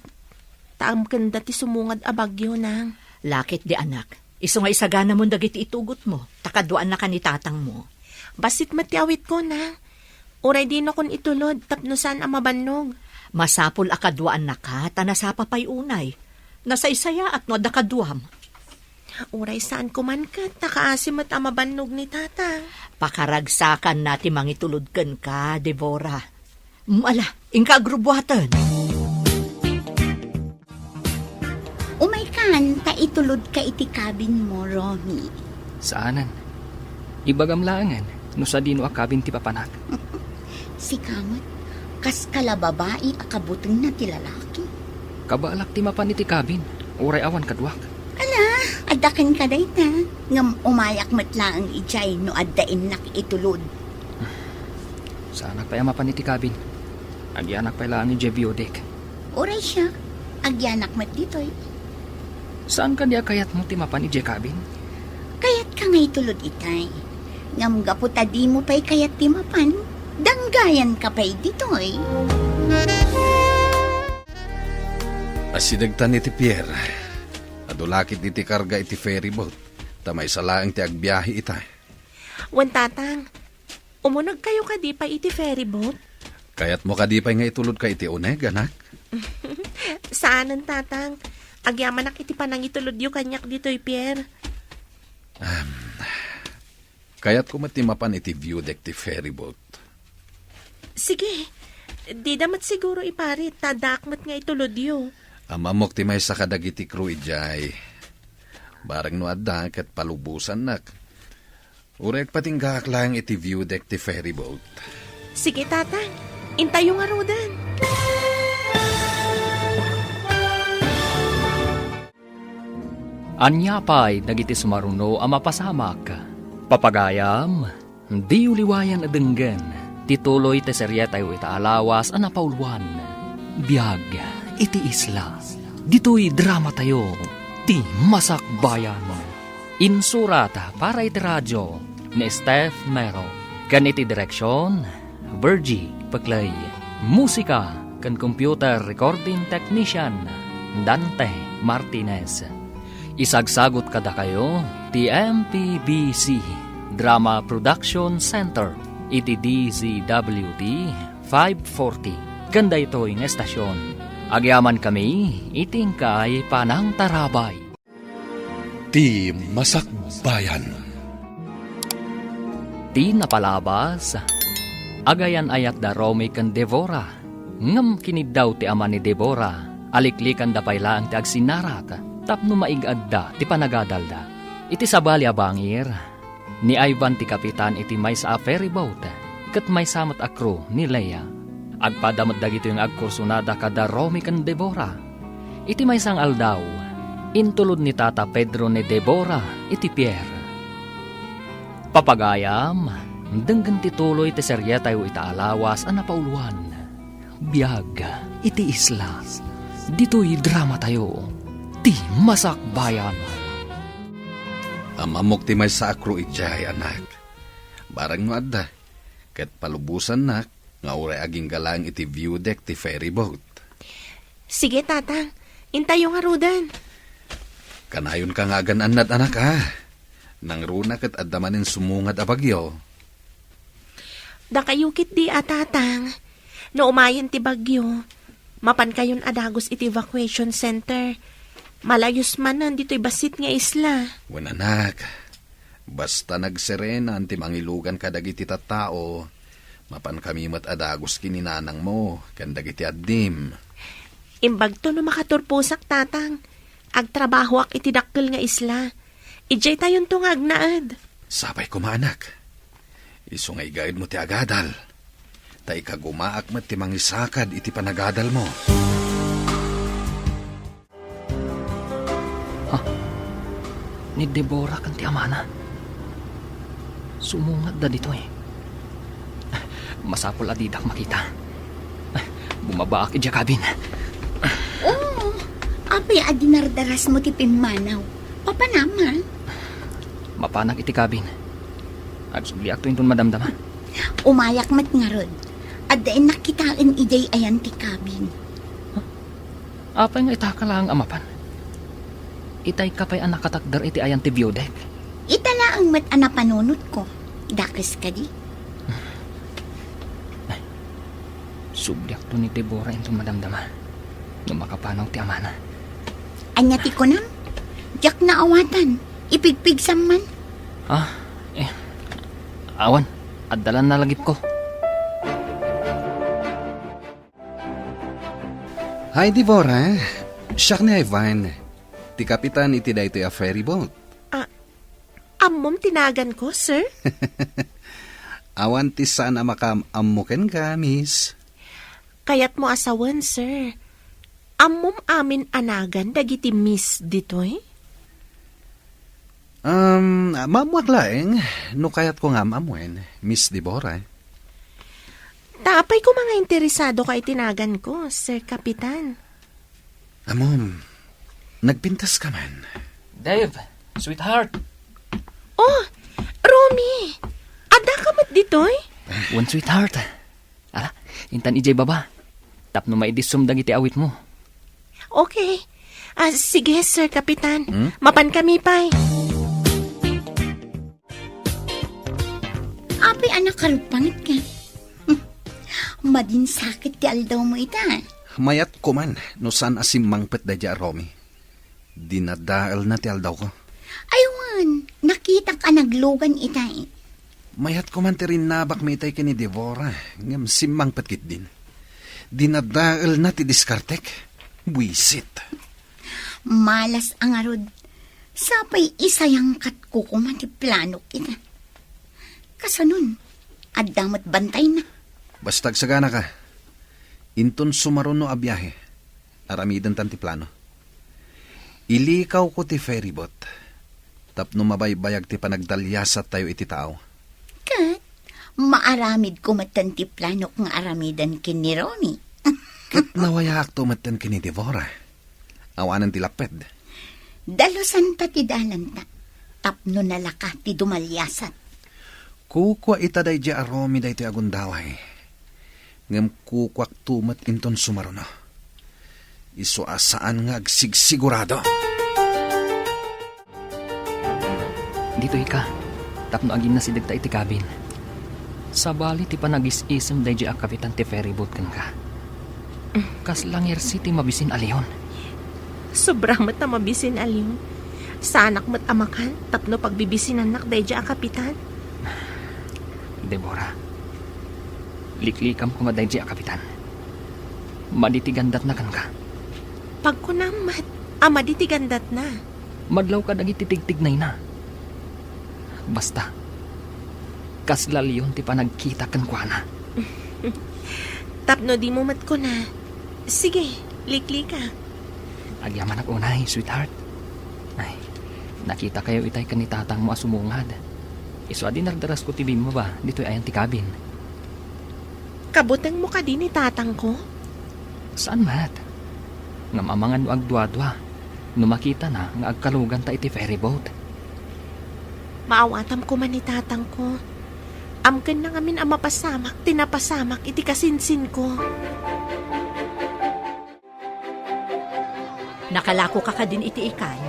Ta amkenda ti sumungad a bagyo, nang. La ketdi, anak. Isu nga isaganamon dagiti itugotmo, ta kaduaannaka ni tatangmo. Bassit met ti awitko, nang. Uray dinakon itulod tapno saan a mabannog. Masapul a kaduaannaka, ta nasapa pay unay. Nasaysayaat no adda kaduam. Uray saanko man ket, ta kaasi met a mabannog ni tatang. Pakaragsakanna ti mangitulod kenka, Deborah. Mm, ala, inka agrubbuaten. Umaykan, ta itulodka iti cabinmo, Romy. Saanen. Ibagam laengen no sadino a cabin ti papanak. Sika met, kaska la babai a kabutengna ti lalaki. Kabaalak ti mapan iti cabin, uray awan kaduak. Ala, Adda kenka dayta, ngem umayak met laeng idiay no adda innak itulod. Saanak pay a mapan iti cabin. Agyanak pay laeng idiay view deck. Uray siak, agyanak met ditoy. Saan kadi a kayatmo ti mapan idiay cabin? Kayatka nga itulod itay. Ngem gapu ta dimo pay kayat ti mapan, danggayanka pay ditoy. Asidegtan iti Pierre. Adu la ketdi ti karga iti ferry boat, ta maysa laeng ti agbiahe ita. Wen, Tatang, umunegkayo kadi pay iti ferry boat? Kayatmo kadi pay nga itulodka iti uneg, anak? Saanen, Tatang. Agyamanak iti panangitulodyo kaniak ditoy, Pierre. Am, kayatko met ti mapan iti view deck ti ferry boat. Sige, dida met siguro iparit, ta addaak met nga itulodyo. Ammok ti maysa kadagiti crew idiay. Bareng no adda, ket palubosannak. Uray agpatinggaak laeng iti view deck ti ferry boat. Sige, Tatang. Intayo ngaruden. Ania pay dagiti sumaruno a mapasamak? Papagayam, diyo liwayan a denggen ti tuloy ti serietayo ita a lawas a napauluan, Biag iti Isla. Ditoy dramatayo, ti Masakbayan. Insurat para iti radio ni Steph Mero, ken iti direksion, Virgie Peclay. Musika ken computer recording technician, Dante Martinez. Isagsagut kadakayo ti M P B C Drama Production Center iti D Z W T five forty ken daytoy nga estasion. Agyamankami iti inkay panangtarabay. Ti Masakbayan. Ti napalabas, agayan-ayat da Romy ken Devora, ngem kiniddaw ti ama ni Devora, aliklikanda pay laeng ti agsinnarat tapno maig-adda ti panagadalda. Iti sabali a bangir, ni Ivan ti kapitan iti maysa a ferry boat, ket maysa met a crew ni Lea. Agpada met dagitoy nga agkursunada kada Romy ken Devora. Iti maysa nga aldaw, intulod ni Tata Pedro ni Devora iti pier. Papagayam, denggen ti tuloy ti serietayo ita a lawas a napauluan. Biag iti Isla. Ditoy dramatayo, ti Masakbayan. Ammok ti maysa a crew idiay, anak. Bareng no adda, ket palubosannak nga uray agingga laeng iti view deck ti ferry boat. Sige, Tatang. Intayo ngaruden. Kanayonka nga agan-annad, anak, a. Nangruna ket adda manen sumungad a bagyo. Dakayo ketdi a, Tatang. No umayen ti bagyo, mapankayon a dagus iti evacuation center. Malayos manen ditoy bassit nga isla. Wen, anak, basta nagserenan ti mangilugan kadagiti tattao, mapankami met a dagus ken ni nanangmo ken dagiti addim. Imbagto no makaturposak, Tatang. Agtrabahoak iti dakkel nga isla. Idiaytayonto nga agnaed. Sapay koma, anak. Isu nga igaedmo ti agadal, ta ikagumaak met ti mangisakad iti panagadalmo. Ha? Ni Deborah ken ti amana? Sumungadda ditoy. Masapul a didak makita. Bumabaak idiay cabin. Oh, apay a dinardarasmo ti pimmanaw? Papanam, a? Mapanak iti cabin. Agsubliakto inton madamdama. Umayak met ngarud. Adda innak kitaen idiay ayan ti cabin. Apay nga itaka laeng a mapan? Itayka pay a nakatakder iti ayan ti view deck? Ita laeng met a napanunotko. Dakes kadi? Ay, subliakto ni Deborah inton madamdama no makapanaw ti amana. Ania ti kunam? Diak naawatan. Ipigpigsam man. Ah, eh, awan. Adda la nalagipko. Hi, Deborah. Siak ni Ivan, ti kapitan iti daytoy a ferry boat. Ah, ammom ti naganko, sir? Awan ti saan a makaam-ammo kenka, miss. Kayatmo a sawen, sir. Ammom amin a nagan dagiti miss ditoy? Um, maammoak laeng no kayatko nga am-ammoen, Miss Deborah. Ta apay koma nga interesado ka iti naganko, Sir Kapitan? Amom, nagpintas ka man. Dave, sweetheart. Oh, Romy! Adda ka met ditoy? Wen, sweetheart. Ala, intan idiay baba. Tapno maidissum dagiti awitmo. Okay. Ah, sige, Sir Kapitan. Hmm? Mapan kami pay. Apay a nakaruppanget ka? Madin sakit ti aldawmo ita. Mayat koman no saan a simmangpet daydiay a Romy. Dinadaelna ti aldawko. Ay wen, nakitak a naglugan itay. Mayat koman ti rinnabakmi itay ken ni Deborah, ngem simmangpet ketdin. Dinadaelna ti diskartek. Buisit. Malas a ngarud. Sapay isayangkatko koma ti planok ita. Kasanon, adda met bantayna. Basta agsaganaka. Inton sumaruno a biahe, aramidentan ti plano. Ilikawko ti ferryboat tapno mabaybayag ti panagdaliasattayo iti tao. Ket maaramidko metten ti planok nga aramiden ken ni Romy. Ket nawayaakto metten ken ni Deborah. Awanen ti lapped. Dalusanta ti dalanta tapno nalaka ti dumaliasat. Kukua ita daydiay a Romy daytoy a gundaway. Ngem kukuakto met inton sumaruno. Isu a saan nga agsigsigurado. Ditoy ka, tapno agimnasidegta iti cabin. Sabali ti panagis-isem daydiay a kapitan ti ferryboat kenka. Kasla ngersi ti mabisin a leon. Sobra met a mabisin a leon. Saanak met a makan tapno pagbibisinannak daydiay a kapitan. Deborah, liklikam koma daydiay a kapitan. Madi ti gandatna kenka. Pagkunam met a madi ti gandatna. Madlaw kadagiti tigtignayna. Basta, kasla leon ti panagkita kenkuana. Tapno dimo met kuna, sige, liklika. Agyamanak unay, sweetheart. Ay, nakitakayo itay ken ni tatangmo a sumungad. Isu a dinardarasko ti bimmaba ditoy ayan ti cabin. Kabutengmo kadi ni tatangko? Saan met. Ngem amangan no agduadua no makitana nga agkaluganta iti ferryboat. Maawatam koma ni tatangko. Amkenna ngamin a mapasamak ti napasamak iti kasinsinko. Nakalakoka kadin iti ikan?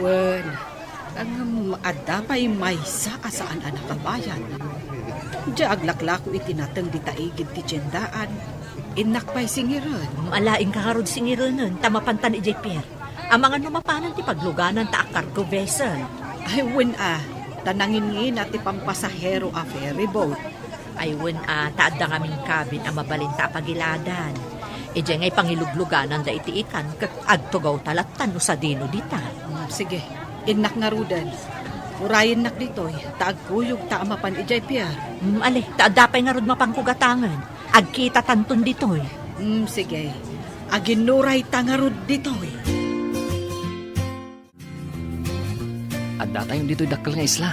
Wen, ngem adda pay maysa a saan a nakabayad. Diay aglaklako iti nateng dita igid ti tiendaan, innak pay singiren. Ala, inka ngarud singirenen, ta mapantan idiay pier. Amangan no mapanan ti pagluganan ta a cargo vessel. Ay, wen a, ta nangingina ti pampasahero a ferryboat. Ay, wen a, ta adda ngamin cabin a mabalinta a pagiladan. Idiay nga ipangiluglugananda iti ikan ket agtugawta latta no sadino dita. Mm, sige, innak ngaruden. Urayennak ditoy, ta agkuyogta a mapan idiay pier. Mm, ale, ta adda pay ngarud mapanko gatangen. Agkitatanton ditoy. Mm, sige. Aginnurayta ngarud ditoy. Addatayon ditoy dakkel nga isla.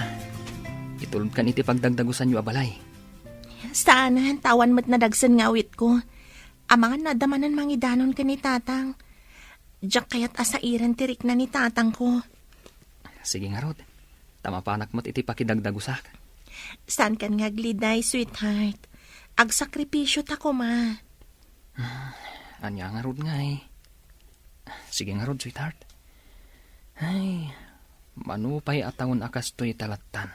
Itulodkan iti pagdagdagusanyo a balay. Saanen, ta awan met nadagsen nga awitko. Amangan no adda manen mangidanon ken ni tatang. Diak kayat a sairen ti rikna ni tatangko. Sige ngarud, ta mapanak met iti pakidagdagusak. Saankan nga agliday, sweetheart. Agsakripisio ta koma. Hmm, ania ngarud ngay? Sige ngarud, sweetheart. Ay, mano pay a tawen a kastoy ta lattan.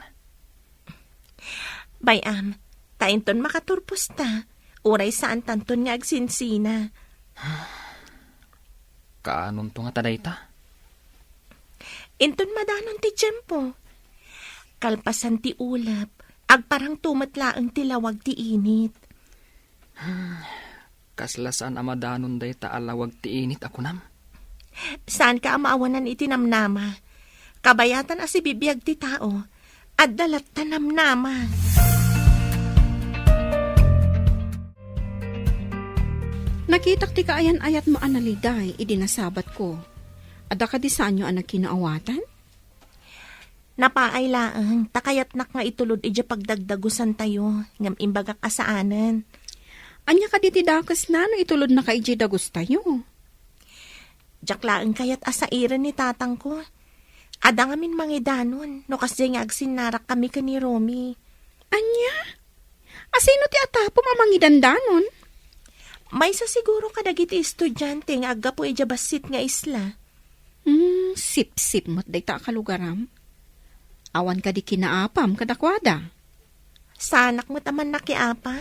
Bay-am, ta inton makaturposta, uray saantanton nga agsinsina. Kaanonto ngata dayta? Inton madanon ti tiempo, kalpasan ti ulep, agparangto met laeng ti lawag ti init. Hmm, kasla saan a madanon dayta a lawag ti init a kunam? Saanka a maawanan iti namnama. Kabayatan a sibibiag ti tao, adda latta namnama. Nakitak ti kaayan-ayatmo a naliday idi nasabatko. Adda kadi saanyo a nagkinaawatan? Napaay laeng, ta kayatnak nga itulod idiay pagdagdagusantayo, ngem imbagak a saanen. Ania kadi ti dakesna no itulodnaka idiay dagustayo? Diak laeng kayat a sairen ni tatangko. Adda ngamin mangidanon no kasdiay nga agsinnarakkami ken ni Romy. Ania? Asino ti atapom a mangidandanon? Maysa siguro kadagiti estudiante nga aggapu idiay bassit nga isla. Hmm, sipsip met dayta a kalugaram. Awan kadi kinaapam kadakuada? Saanak met a mannakiapa.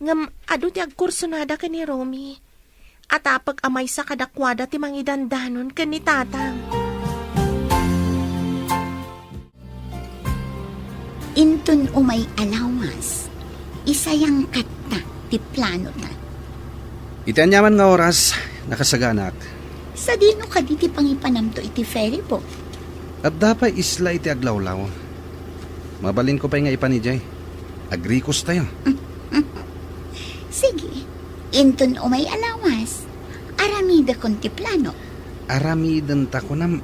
Ngem adu ti agkursonada ken ni Romy. Atapek a maysa kadakuada ti mangidandanon ken ni tatang. Inton umay a lawas, isayangkatta ti planota. Iti aniaman nga oras, nakasaganak. Sadino kadi ti pangipanamto iti ferry boat? Adda pay isla iti aglawlaw. Mabalinko pay nga ipan idiay. Agrikostayo. Sige, inton umay a lawas, aramidekon ti plano. Aramidenta kunam.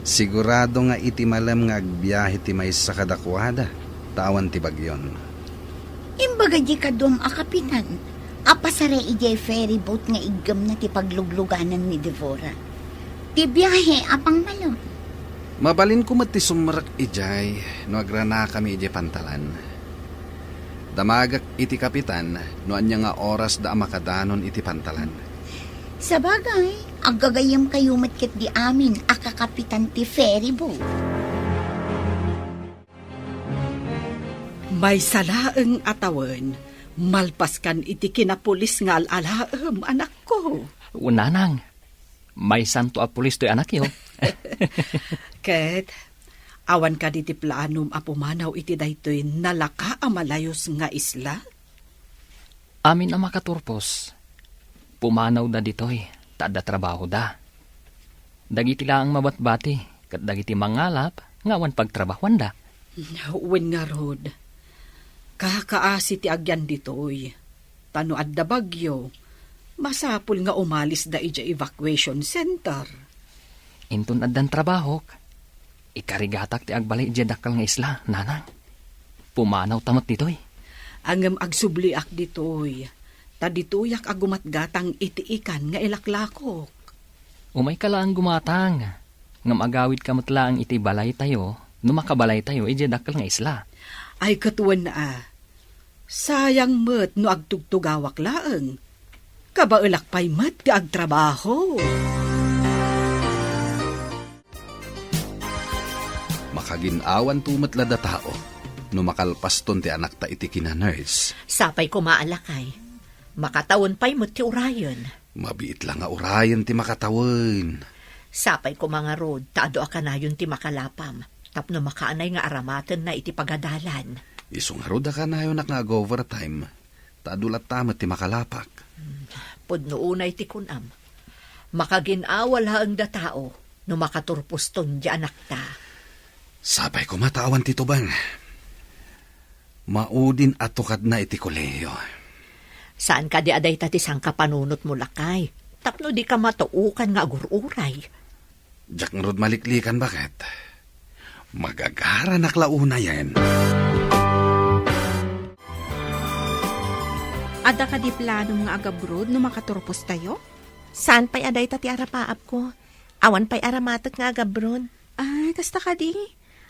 Sigurado nga iti malem nga agbiahe ti maysa kadakuada, ta awan ti bagyon. Imbaga di kaduam a kapitan a pasara idiay ferry boat nga iggemna ti paglugluganan ni Devora. Ti biahe a pangmalem. Mabalinko met ti sumrek idiay no agranakami idiay pantalan. Damagek iti kapitan no ania nga orasda a makadanon iti pantalan. Sabagay, aggagayyemkayo met ketdi amin a kakapitan ti ferry boat. Maysa laeng a tawen, malpaskan iti kinapulis nga al-alaem, anakko. Nanang, maysanto a pulis toy anakyo. Ket, awan kadi ti planom a pumanaw iti daytoy nalaka a malayus nga isla? Amin a makaturpos, pumanawda ditoy, ta adda trabahoda. Dagiti laeng mabatbati, ket dagiti mangalap nga awan pagtrabahoanda. Wen ngarud, kakaasi ti agyan ditoy. Ta no adda bagyo, masapul nga umalisda idiay evacuation center. Inton addan trabahok, ikarigatak ti agbalay idiay dakkel nga isla, nanang. Pumanawta met ditoy. Ngem agsubliak ditoy, ta ditoyak a gumatgatang iti ikan nga ilaklakok. Umayka laeng gumatang, ngem agawidka met laeng iti balaytayo no makabalaytayo idiay dakkel nga isla. Ay, ket wen a, sayang met no agtugtugawak laeng. Kabaelak pay met ti agtrabaho. Makagin-awanto met la datao no makalpaston ti anakta iti kina-nurse. Sapay koma a lakay. Makatawen pay met ti urayen. Mabiit la nga urayen ti makatawen. Sapay koma ngarud ta adu a kanayon ti makalapam tapno makaanay nga aramatenna iti pagadalan. Isu ngarud a kanayonak nga ag-overtime ta adu latta met ti makalapak. Hmm, pudno unay ti kunam. Makagin-awa laeng datao no makaturposton ti anakta. Sapay koma ta awan ti tubeng. Maudin a tukadna iti kolehiyo. Saan kadi a dayta ti sangkapanunotmo, lakay, tapno dika matuokan nga agur-uray? Diak ngarud maliklikan, baket. Magagaranak la unayen. Adda kadi planom nga agabroad no makaturpostayo? Saan pay a dayta ti arapaapko? Awan pay aramatek nga agabroad. Ay, kasta kadi?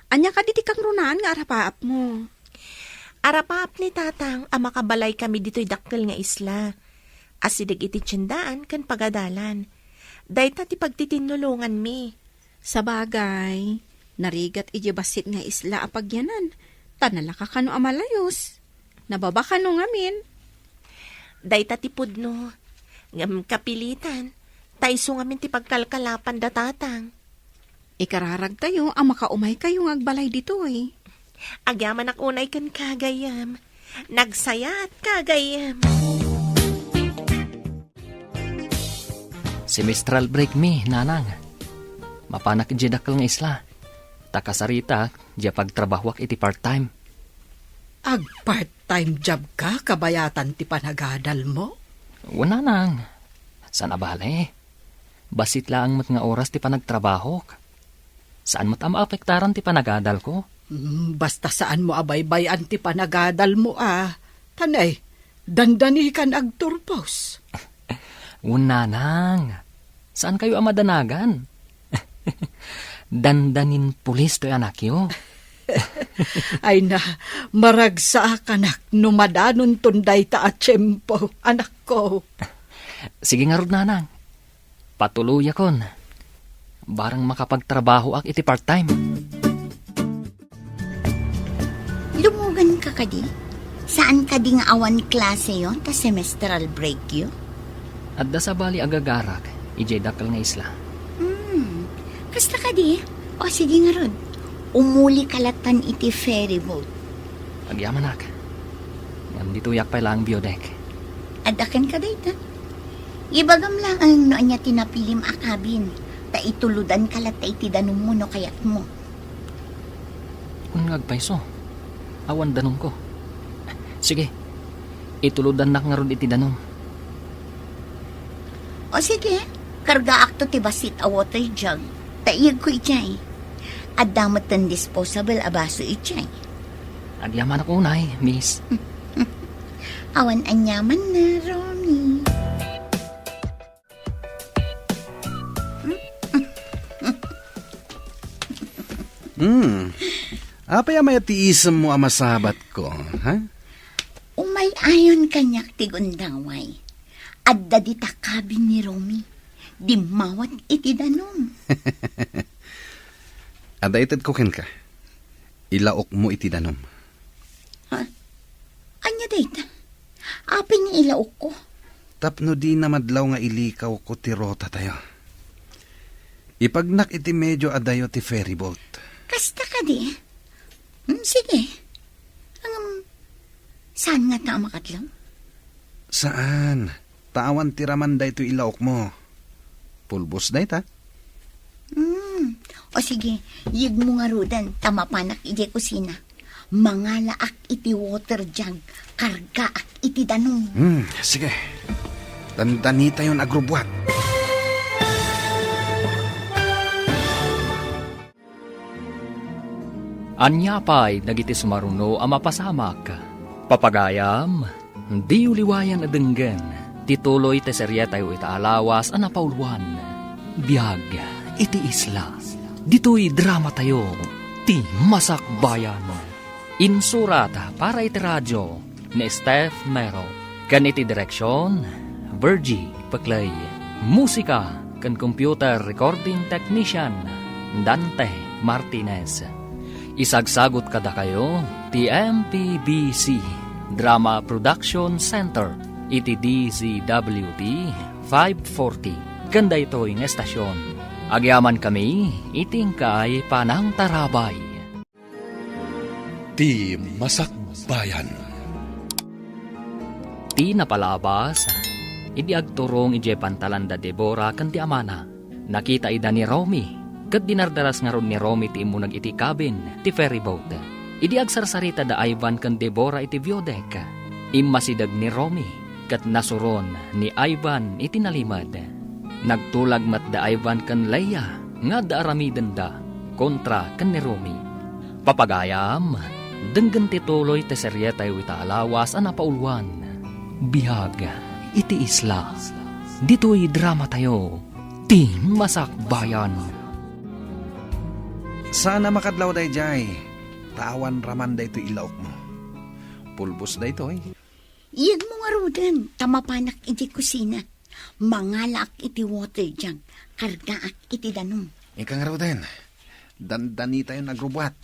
Ania kadi ti kangrunaan nga arapaapmo? Arapaap ni tatang a makabalaykami ditoy dakkel nga isla. Asideg iti tiendaan ken pagadalan. Dayta ti pagtitinnulonganmi. Sabagay, narigat idiay bassit nga isla a pagyanan, ta nalaka kano a malayus. Nababa kano ngamin. Dayta ti pudno, ngem kapilitan, ta isu ngamin ti pagkalkalapan da tatang. Ikararagtayo a makaumaykayo nga agbalay ditoy. Agyamanak unay kenka, gayyem. Nagsayaat ka, gayyem. Semestral break mi, nanang. Mapanak idiay dakkel nga isla. Ta kasaritak, diay pagtrabahoak iti part-time. Ag-part-time job ka kabayatan ti panagadalmo? Wen, nanang. Saan a bale. Bassit laeng met nga oras ti panagtrabahok. Saan met a maapektaran ti panagadalko? Mm, basta saanmo a baybay-an ti panagadalmo a. Tanay, dandanikan agturpos. Wen, nanang, saankayo a madanagan. Dandanin pulis toy anakyo. Ay na, maragsaakanak no madanonton dayta a tiempo, anakko. Sige ngarud, nanang. Patuloyakon. Barang makapagtrabahoak iti part-time. Lumugan ka kadi? Saan kadi nga awan klaseyo ta semestral breakyo? Adda sabali a gagarak idiay dakkel nga isla. Hmm. Kasta kadi? O, sige ngarud. Umuli ka latan iti ferry boat. Agyamanak. Ngem ditoyak pay laeng view deck. Adda kenka dayta? Ibagam laeng no ania ti napilim a cabin, ta itulodanka latta iti danummo no kayatmo. Wen nga agpayso, awan danumko. Sige, itulodannak ngarud iti danum. O sige, kargaakto ti bassit a water jug, ta iyegko idiay. Adda metten disposable a baso idiay. Agyamanak unay, miss. Awan aniamanna, Romy. Hmm. Apay a mayat ti isemmo a masabatko, ha? Umay-ayon kaniak ti gundaway. Adda dita cabin ni Romy. Dimmawat iti danum. Adda itedko kenka. Ilaokmo iti danum. Ha? Ania dayta? Apay nga ilaokko? Tapno dina madlaw nga ilikawko ti rotatayo. Ipagnak iti medio adayo ti ferry boat. Kasta kadi? Hmm, sige. Ngem, saan ngata a makadlaw? Saan? Ta awan ti raman daytoy ilaokmo. Pulbos dayta. Hmm. O sige, iyegmo ngaruden ta mapanak idiay kusina. Mangalaak iti water jug, kargaak iti danum. Hmm, sige. Dandanitayon agrubbuat. Ania pay dagiti sumaruno a mapasamak? Papagayam, diyo liwayan a denggen ti tuloy ti serietayo ita a lawas a napauluan, Biag iti Isla. Ditoy dramatayo, Ti Masakbayan. Insurat para iti radio ni Steph Mero, ken iti direksion, Virgie Peclay. Musika ken computer recording technician, Dante Martinez. Isagsagut kadakayo ti M P B C Drama Production Center iti D Z W T five forty ken daytoy nga estasion. Agyamankami iti inkay panangtarabay. Ti Masakbayan. Ti napalabas, idi agturong idiay pantalan da Debora ken ti amana, nakita ida ni Romy, ket dinardaras ngarud ni Romy ti immuneg iti cabin ti ferry boat. Idi agsarsarita da Ivan ken Debora iti view deck, immasideg ni Romy, ket nasuron ni Ivan iti nalimed. Nagtulag met da Ivan ken Leia nga adda aramidenda kontra ken ni Romy. Papagayam, denggen ti tuloy ti serietayo ita a lawas a napauluan, Biag iti Isla. Ditoy dramatayo, Ti Masakbayan. Saan a makadlaw daydiay, ta awan raman daytoy ilaokmo. Pulbos daytoy. Iyegmo ngaruden, ta mapanak iti kusina. Mangalaak iti water jug, kargaak iti danum. Ika ngaruden, dandanitayon agrubbuat.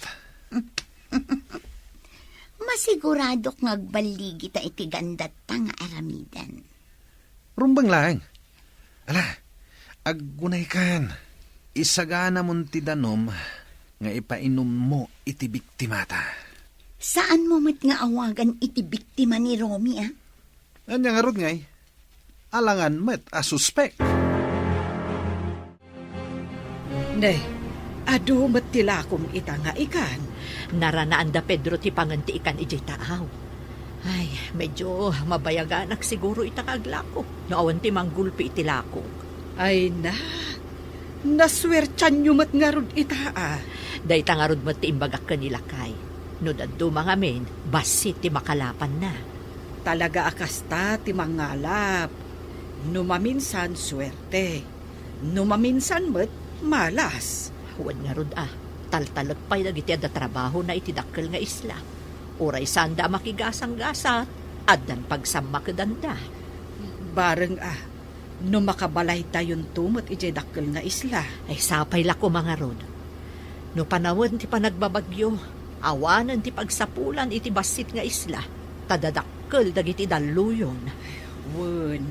Masiguradok nga agballigita iti gandatta nga aramiden. Rumbeng laeng. Ala, aggunaykan. Isaganamon ti danum nga ipainummo iti biktimata. Saanmo met nga awagan iti biktima ni Romy, a? Ania ngarud ngay? Alangan met a suspek. Ne, adu met ti lakom ita nga ikan. Naranaan da Pedro ti pangen ti ikan idiay taaw. Ay, medyo mabayaganak siguro ita nga aglako no awan ti manggulpi iti lakok. Ay na, Nasuertianyo met ngarud ita, a. Dayta ngarud met ti imbagak ken ni lakay. No dadduma ngamin, bassit ti makalapanna. Talaga a kasta ti mangalap. No maminsan, suerte. No maminsan met, malas. Wen ngarud, a. Taltalek pay dagiti adda trabahona iti dakkel nga isla. Uray saanda a makigasanggasat, addan pagsammakedanda. Bareng, a. No makabalaytayonto met idiay dakkel nga isla. Ay, sapay la koma ngarud. No panawen ti panagbabagyo, awanen ti pagsapulan iti bassit nga isla, ta dadakkel dagiti dalluyon. Wen,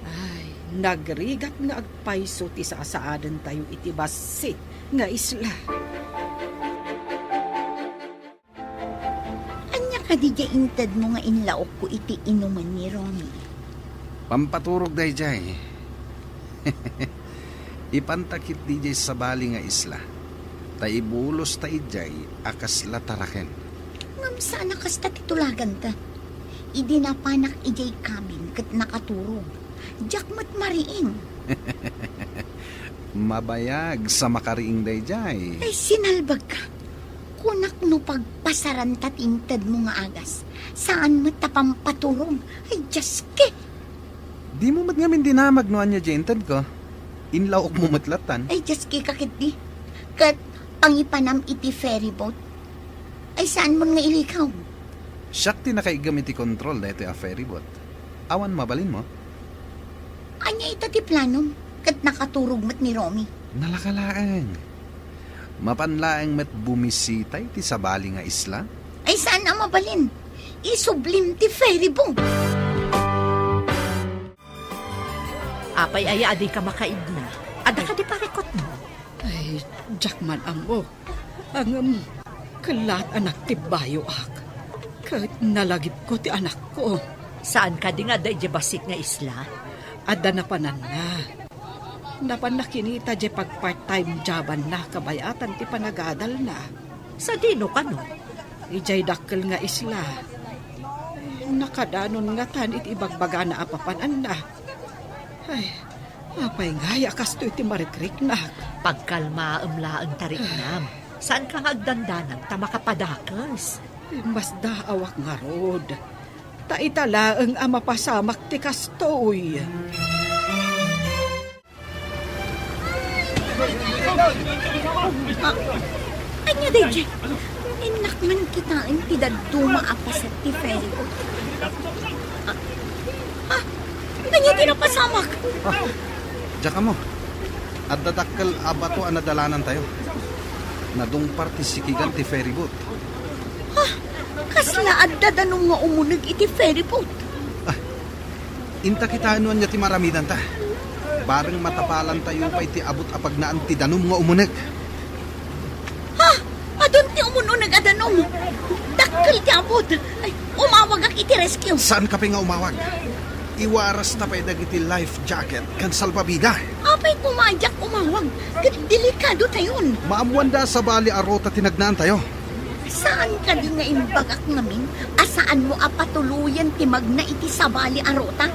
ay, nagrigat nga agpayso ti sasaadentayo iti bassit nga isla. Ania kadi diay intedmo nga inlaokko iti inumen ni Romy? Pampaturog daydiay. Ipanta ketdi idiay sabali nga isla, ta ibulosta idiay a kasla taraken. Ngem saan a kasta ti tulaganta. Idi napanak idiay cabin ket nakaturog, diak met mariing. Mabayag sa makariing daydiay. Ay, sinalbagka. Kunak no pagpasaranta ti intedmo nga agas. Saan met ta pampaturog. Ay, Diyos ki! Dimo met ngamin dinamag no ania diay intedko. Inlaokmo met lattan. Ay, Diyos ki, kaketdi. Ket pangipanam iti ferry boat. Ay, saan mon nga ilikaw? Siak ti nakaiggem iti kontrol daytoy a ferry boat. Awan mabalinmo? Ania ita ti planom? Ket nakaturog met ni Romy. Nalaka laeng. Mapan laeng met bumisita iti sabali nga isla? Ay, saan a mabalin? Isublim ti ferry boat. Apay aya a dika makaidna? Adda kadi parikutmo? Ay, diak man ammo. Ngem, kellaat a nagtibbayoak. Ket nalagipko ti anakko. Saan kadi nga adda idiay bassit nga isla? Adda napananna. Napanna kinita diay pagpart-time jobanna kabayatan ti panagadalna. Sadino kano? Idiay dakkel nga isla. Nakadanon ngatan iti ibagbagana a papananna. Ay, apay ngay a kastoy ti marikriknak? Pagkalmaem laeng, tariknam. Saanka nga agdandanag ta makapadakes. Masdaawak ngarud. Ta ita laeng a mapasamak ti kastoy. Ah, ania daydiay? Innak man kitaen ti dadduma a paset ti ferry boat. Ah, ah, ania ti napasamak? Ah, diak ammo. Adda dakkel a bato a nadalanantayo. Nadungpar ti sikigan ti ferry boat. Ah, kasla adda danum nga umuneg iti ferry boat? Ah, inta kitaen no ania ti maaramidanta. Bareng matapalantayo pay ti abut a pagnaan ti danum nga umuneg. Ha? Adun ti umun-uneg a danum. Dakkel ti abut. Ay, umawagak iti rescue. Saanka pay nga umawag. Iwarasta pay dagiti life jacket ken salbabida. Apay koma a diak umawag? Ket delikadotayon. Maammoanda a sabali a ruta ti nagnaantayo. Saan kadi nga imbagak ngamin a saanmo a patuloyen ti magna iti sabali a ruta?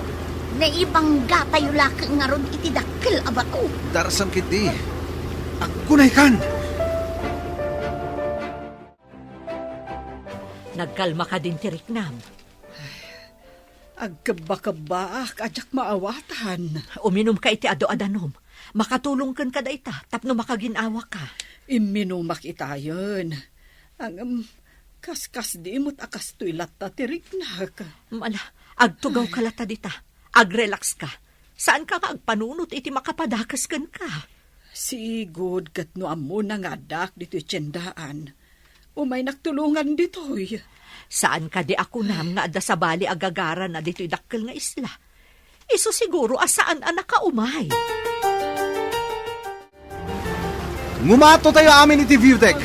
Naibanggatayo la ket ngarud iti dakkel a bato. Darasam ketdi. Aggunaykan! Nagkalma kadin ti riknam? Agkebbakebbaak a diak maawatan. Uminumka iti adu a danum. Makatulong kenka dayta tapno makagin-awaka. Imminumak itayen. Ngem, kaskasdi met a kastoy latta ti riknak. Ala, agtugawka latta dita. Agrelaxka. Saanka nga agpanunot iti makapadakes kenka. Sigud ket no ammona nga addaak ditoy tiendaan, umaynak tulongan ditoy. Saan kadi a kunam nga adda sabali a gagarana ditoy dakkel nga isla? Isu siguro a saan a nakaumay. Ngumato tayo amin iti view deck.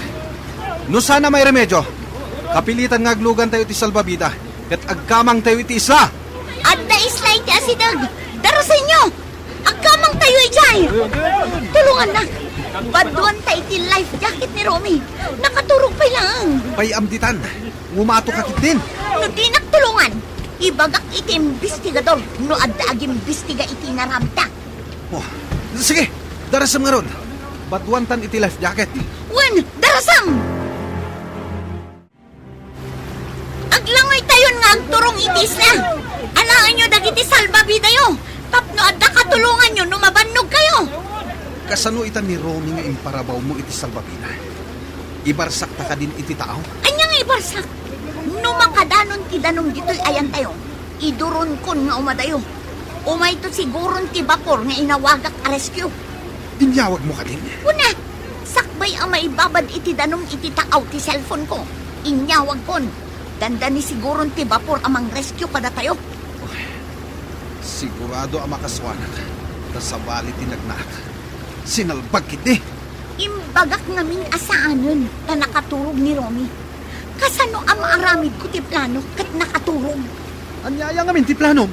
No saan a mairemedio, kapilitan nga aglugantayo iti salbabida ket agkamangtayo iti isla. Adda isla iti asideg. Darasenyo! Agkamangtayo idiay! Tulongannak! Baduanta iti life jacket ni Romy. Nakaturog pay laeng. Pay-am ditan. Ngumato ka ketdin. No dinak tulongan, ibagak iti imbestigador no adda agimbistiga iti inaramidta. Oh, sige, Darasem ngarud. Baduantan iti life jacket. Wen, darasem! Aglangoytayon nga agturong iti isla. Alaenyo dagiti salbabidayo tapno adda katulonganyo no mabannogkayo. Kasano ita ni Romy nga imparabawmo iti salbabida? Ibarsakta kadin iti tao? Ania nga ibarsak? No makadanon ti danum ditoy ayantayo, idurongkon nga umadayo. Umayto siguron ti bapor nga inawagak a rescue. Inyawagmo kadin? Kuna, sakbay a maibabad iti danum iti taaw ti cellphone ko, inyawagkon. Dandani siguron ti bapor a mangrescue kadatayo. Uy, sigurado a makasuanak, ta sabali ti nagnaak. Sinalbag ketdi. Imbagak ngamin a saanen ta nakaturog ni Romy. Kasano a maaramidko ti plano ket nakaturog? Ania aya ngamin ti planom?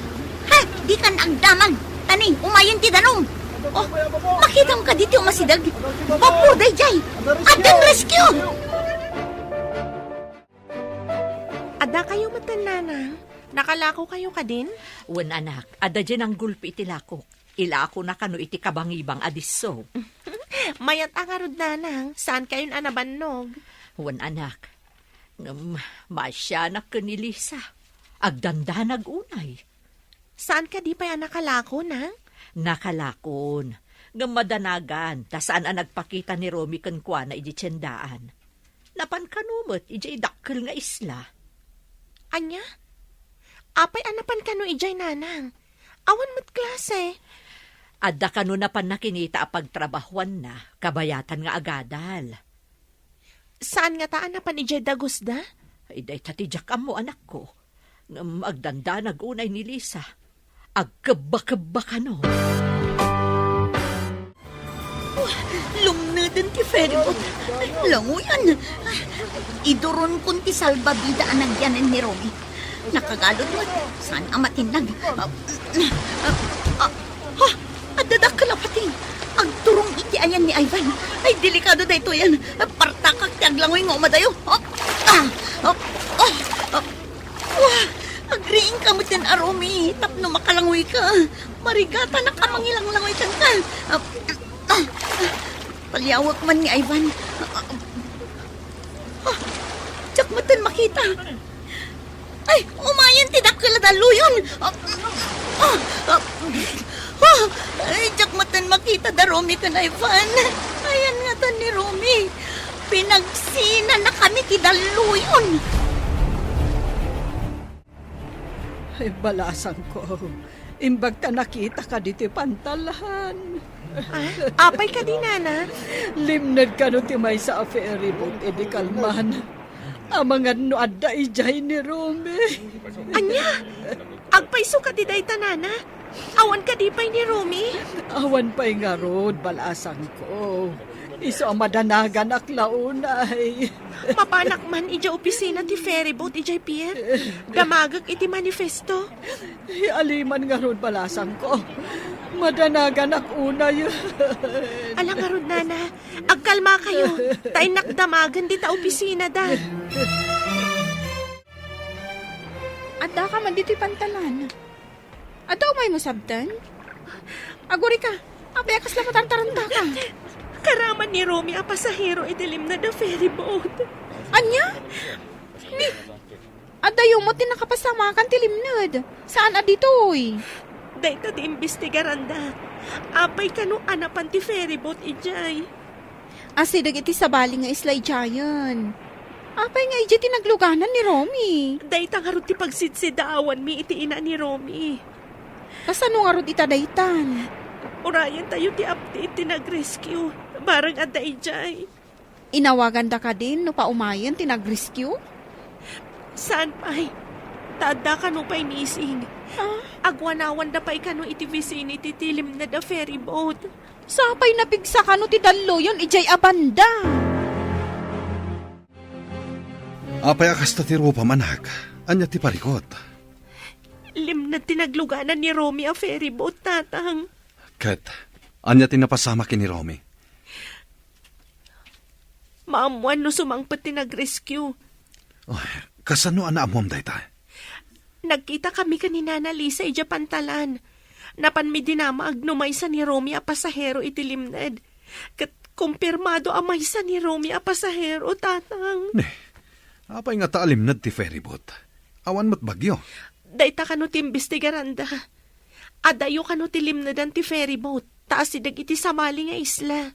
Ha? Dikan agdamag. Tani, umayen ti danum. Oh, makitam kadi ti umasideg? Bapor daydiay. Addan rescue! Addakayo metten, nanang? Nakalakokayo kadin? Wen, anak, adda diay nanggulpi iti lakok. Ilakona kano iti kabangibang a disso. Mayat a ngarud, nanang, saankayon a nabannog. Wen, anak, ngem maasianak ken ni Lisa. Agdandanag unay. Saan kadi pay a nakalako, nang? Nakalakon. Ngem madanagan, ta saan a nagpakita ni Romy kenkuana idiay tiendaan. Napan kano met idiay dakkel nga isla. Ania? Apay a napan kano idiay, nanang? Awan met klase. Adda kano napan nakinita a pagtrabahuanna, kabayatan nga agadal. Saan ngata a napan idiay dagusda? Ay, dayta ti diak ammo, anakko. Ngem agdandanag unay ni Lisa. Agkebbakebba kano. Oh, lumneden ti ferryboat. Langoyan. Idurongkon ti salbabida a nagyanen ni Romy. Nakagalud met. Saan a matinnag? Ah, ah, ah, ah, adda dakkel a pati. Agturong iti ayan ni Ivan. Ay, delikado daytoyen. Partakak ti aglangoy nga umadayo. Ah, ah, ah, ah, ah. Wah! Agriingka metten a Romy tapno makalangoyka. Marigatanak a mangilanglangoy kenka. Ah, ah, ah. Paliawek man ni Ivan. Ah, ah, ah. Diak metten makita. Ay, umayen ti dakkel a dalluyon. Ah, ah, ah, ah. Ay, diak metten makita da Romy ken Ivan. Ayan ngatan ni Romy. Pinagsinanakami ti dalluyon. Ay, balasangko. Imbag ta nakitaka ditoy pantalan. Ah, apay kadi, nana? Limned kano ti maysa a ferryboat idi kalman. Amangan no adda idiay ni Romy. Ania? Agpayso kadi dayta, nana? Awan kadi pay ni Romy? Awan pay ngarud, balasangko. Isu a madanaganak la unay. Mapanak man idiay opisina ti ferryboat idiay pier. Damagek iti manifesto. Aliman ngarud, balasangko. Madanaganak unay. Ala ngarud, nana. Agkalmakayo. Ta innak damagen dita opisinada. Addaka man ditoy pantalan. Adda umaymo sabten? Agurika, apay a kasla matartarantaka? Karaman ni Romy a pasahero iti limned a ferryboat. Ania? Ni, addayo met ti nakapasamakan ti limned. Saan a ditoy? Dayta ti imbestigaranda. Apay kano a napan ti ferryboat idiay? Asideg iti sabali nga isla idiayen. Apay nga idiay ti nagluganan ni Romy? Dayta ngarud ti pagsidsidaawanmi iti ina ni Romy. Kasano ngarud ita daytan? Urayentayo ti update ti nag-rescue. Barang adda idiay. Inawaganda kadin no paumayen ti nag-rescue? Saan pay? Ta adda kano pay missing. Ah? Agwanawanda pay kano iti vicinity ti limned a ferryboat. Sapay napigsa kano ti dalluyon idiay a banda. Apay a kasta ti rupam, anak? Ania ti parikut? Limned ti nagluganan ni Romy a ferryboat, tatang. Ket, ania ti napasamak ken ni Romy? Maammoan no sumangpet ti nag-rescue. Oh, kasano a naammoam dayta? Nagkitakami ken ni Nana Lisa idiay pantalan. Napanmi dinamag no maysa ni Romy a pasahero iti limned. Ket kumpirmado a maysa ni Romy a pasahero, Tatang. Ne, apay ngata a limned ti ferryboat? Awan met bagyo. Dayta kano ti imbestigaranda. Adayo kano ti limnedan ti ferryboat, ta asideg iti sabali nga isla.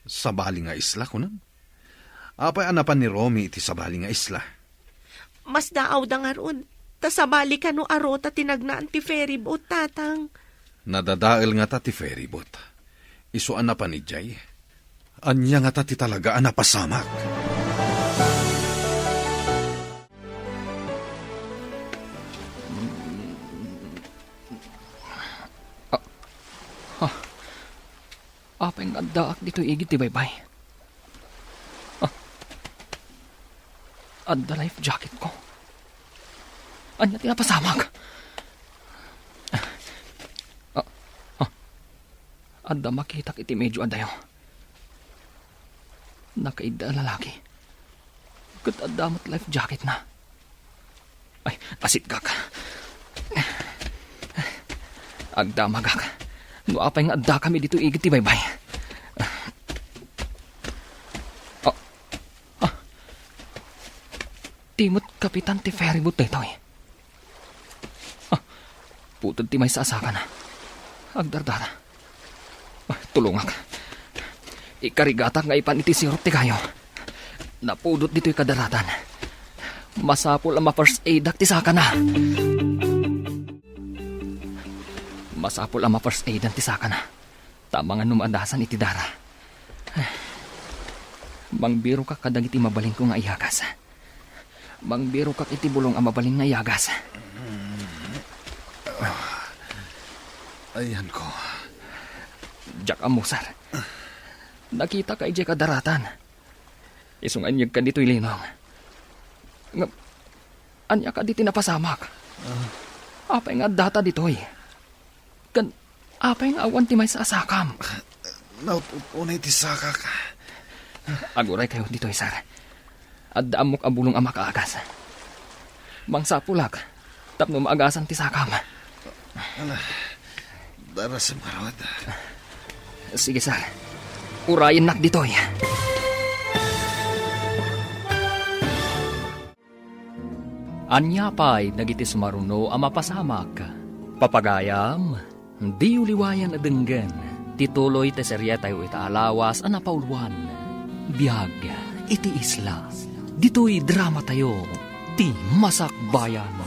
Sabali nga isla, kunam? Apay a napan ni Romy iti sabali nga isla? Masdaawda ngarud, ta sabali kano a ruta ti nagnaan ti ferryboat, Tatang. Nadadael ngata ti ferryboat. Isu a napan idiay. Ania ngata ti talaga a napasamak? Ah, ah. Apay nga addaak ditoy igid ti baybay? Ah. Adda life jacket ko. Ania ti napasamak? Ah, ah. Adda makitak iti medio adayo. Nakaidda a lalaki. Ket adda met life jacketna. Ay, asitgak. Agdamagak. No apay nga addakami ditoy igid ti baybay. Ah, ah. Ti met kapitan ti ferryboat daytoy. Ah, puted ti maysa a sakana. Agdardara. Ah, tulongak. Ikarigatak nga ipan iti sirup ti kayo. Napudot ditoy kadaratan. Masapul a ma-first aidak ti sakana. Masapul a ma-first aidan ti sakana. Ta amangan no maadasan iti dara. Mangbirokak kadagiti mabalinko nga iyagas. Mangbirokak iti bulong a mabalin nga iyagas. Ayanko. Diak ammo, sir. Nakitaka idiay kadaratan. Isu nga inyegka ditoy linong. Ngem, ania kadi ti napasamak? Ah. Apay nga addata ditoy? Ken apay nga awan ti maysa a sakam? Naut-ut unay ti sakak. Aguray kayo ditoy, sir. Adda ammok a bulong a makaagas. Mangsapulak tapno maagasan ti sakam. Ala, darasem ngarud. Sige, sir. Urayennak ditoy. Ania pay dagiti sumaruno a mapasamak? Papagayam, diyo liwayan a denggen ti tuloy ti serietayo ita a lawas a napauluan, Biag iti Isla. Ditoy dramatayo, Ti Masakbayan.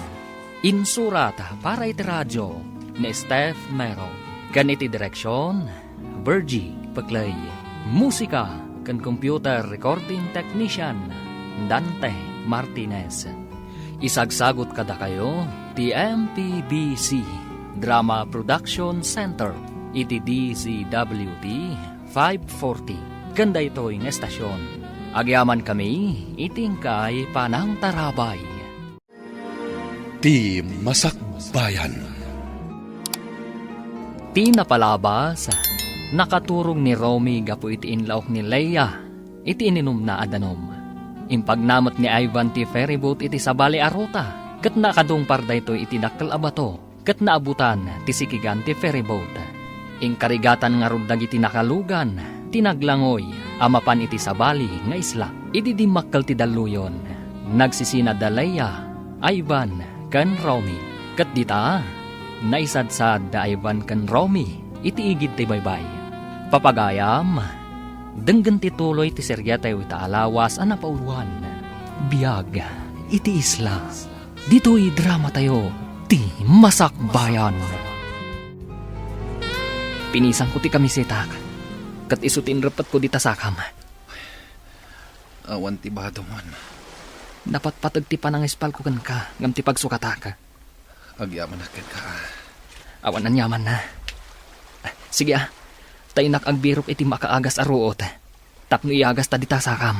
Insurat para iti radio ni Steph Mero, ken iti direksion, Virgie Peclay. Musika ken computer recording technician, Dante Martinez. Isagsagut kadakayo ti M P B C Drama Production Center iti D Z W T five forty ken daytoy nga estasion. Agyamankami iti inkay panangtarabay. Ti Masakbayan. Ti napalabas, nakaturog ni Romy gapu iti inlaok ni Leia iti ininumna a danum. Impagnana met ni Ivan ti ferryboat iti sabali a ruta, ket nakadungpar daytoy iti dakkel a bato, ket naabutan ti sikigan ti ferryboat. Inkarigatan ngarud dagiti nakalugan ti naglangoy a mapan iti sabali nga isla. Idi dimmakkel ti dalluyon, nagsisina da Leia, Ivan, ken Romy. Ket dita, naisadsad da Ivan ken Romy iti igid ti baybay. Papagayam, denggen ti tuloy ti serietayo ita a lawas a napauluan, Biag iti Isla. Ditoy dramatayo, Ti Masakbayan. Pinisanko ti kamisetak, ket isu ti inreppetko dita sakam. Awan ti badom. Napatpateg ti panangispalko kenka ngem ti pagsukatak. Agyamanak kenka. Awan aniamanna. Sige, a. Ta innak agbirok iti makaagas a ruot tapno iagasta dita sakam.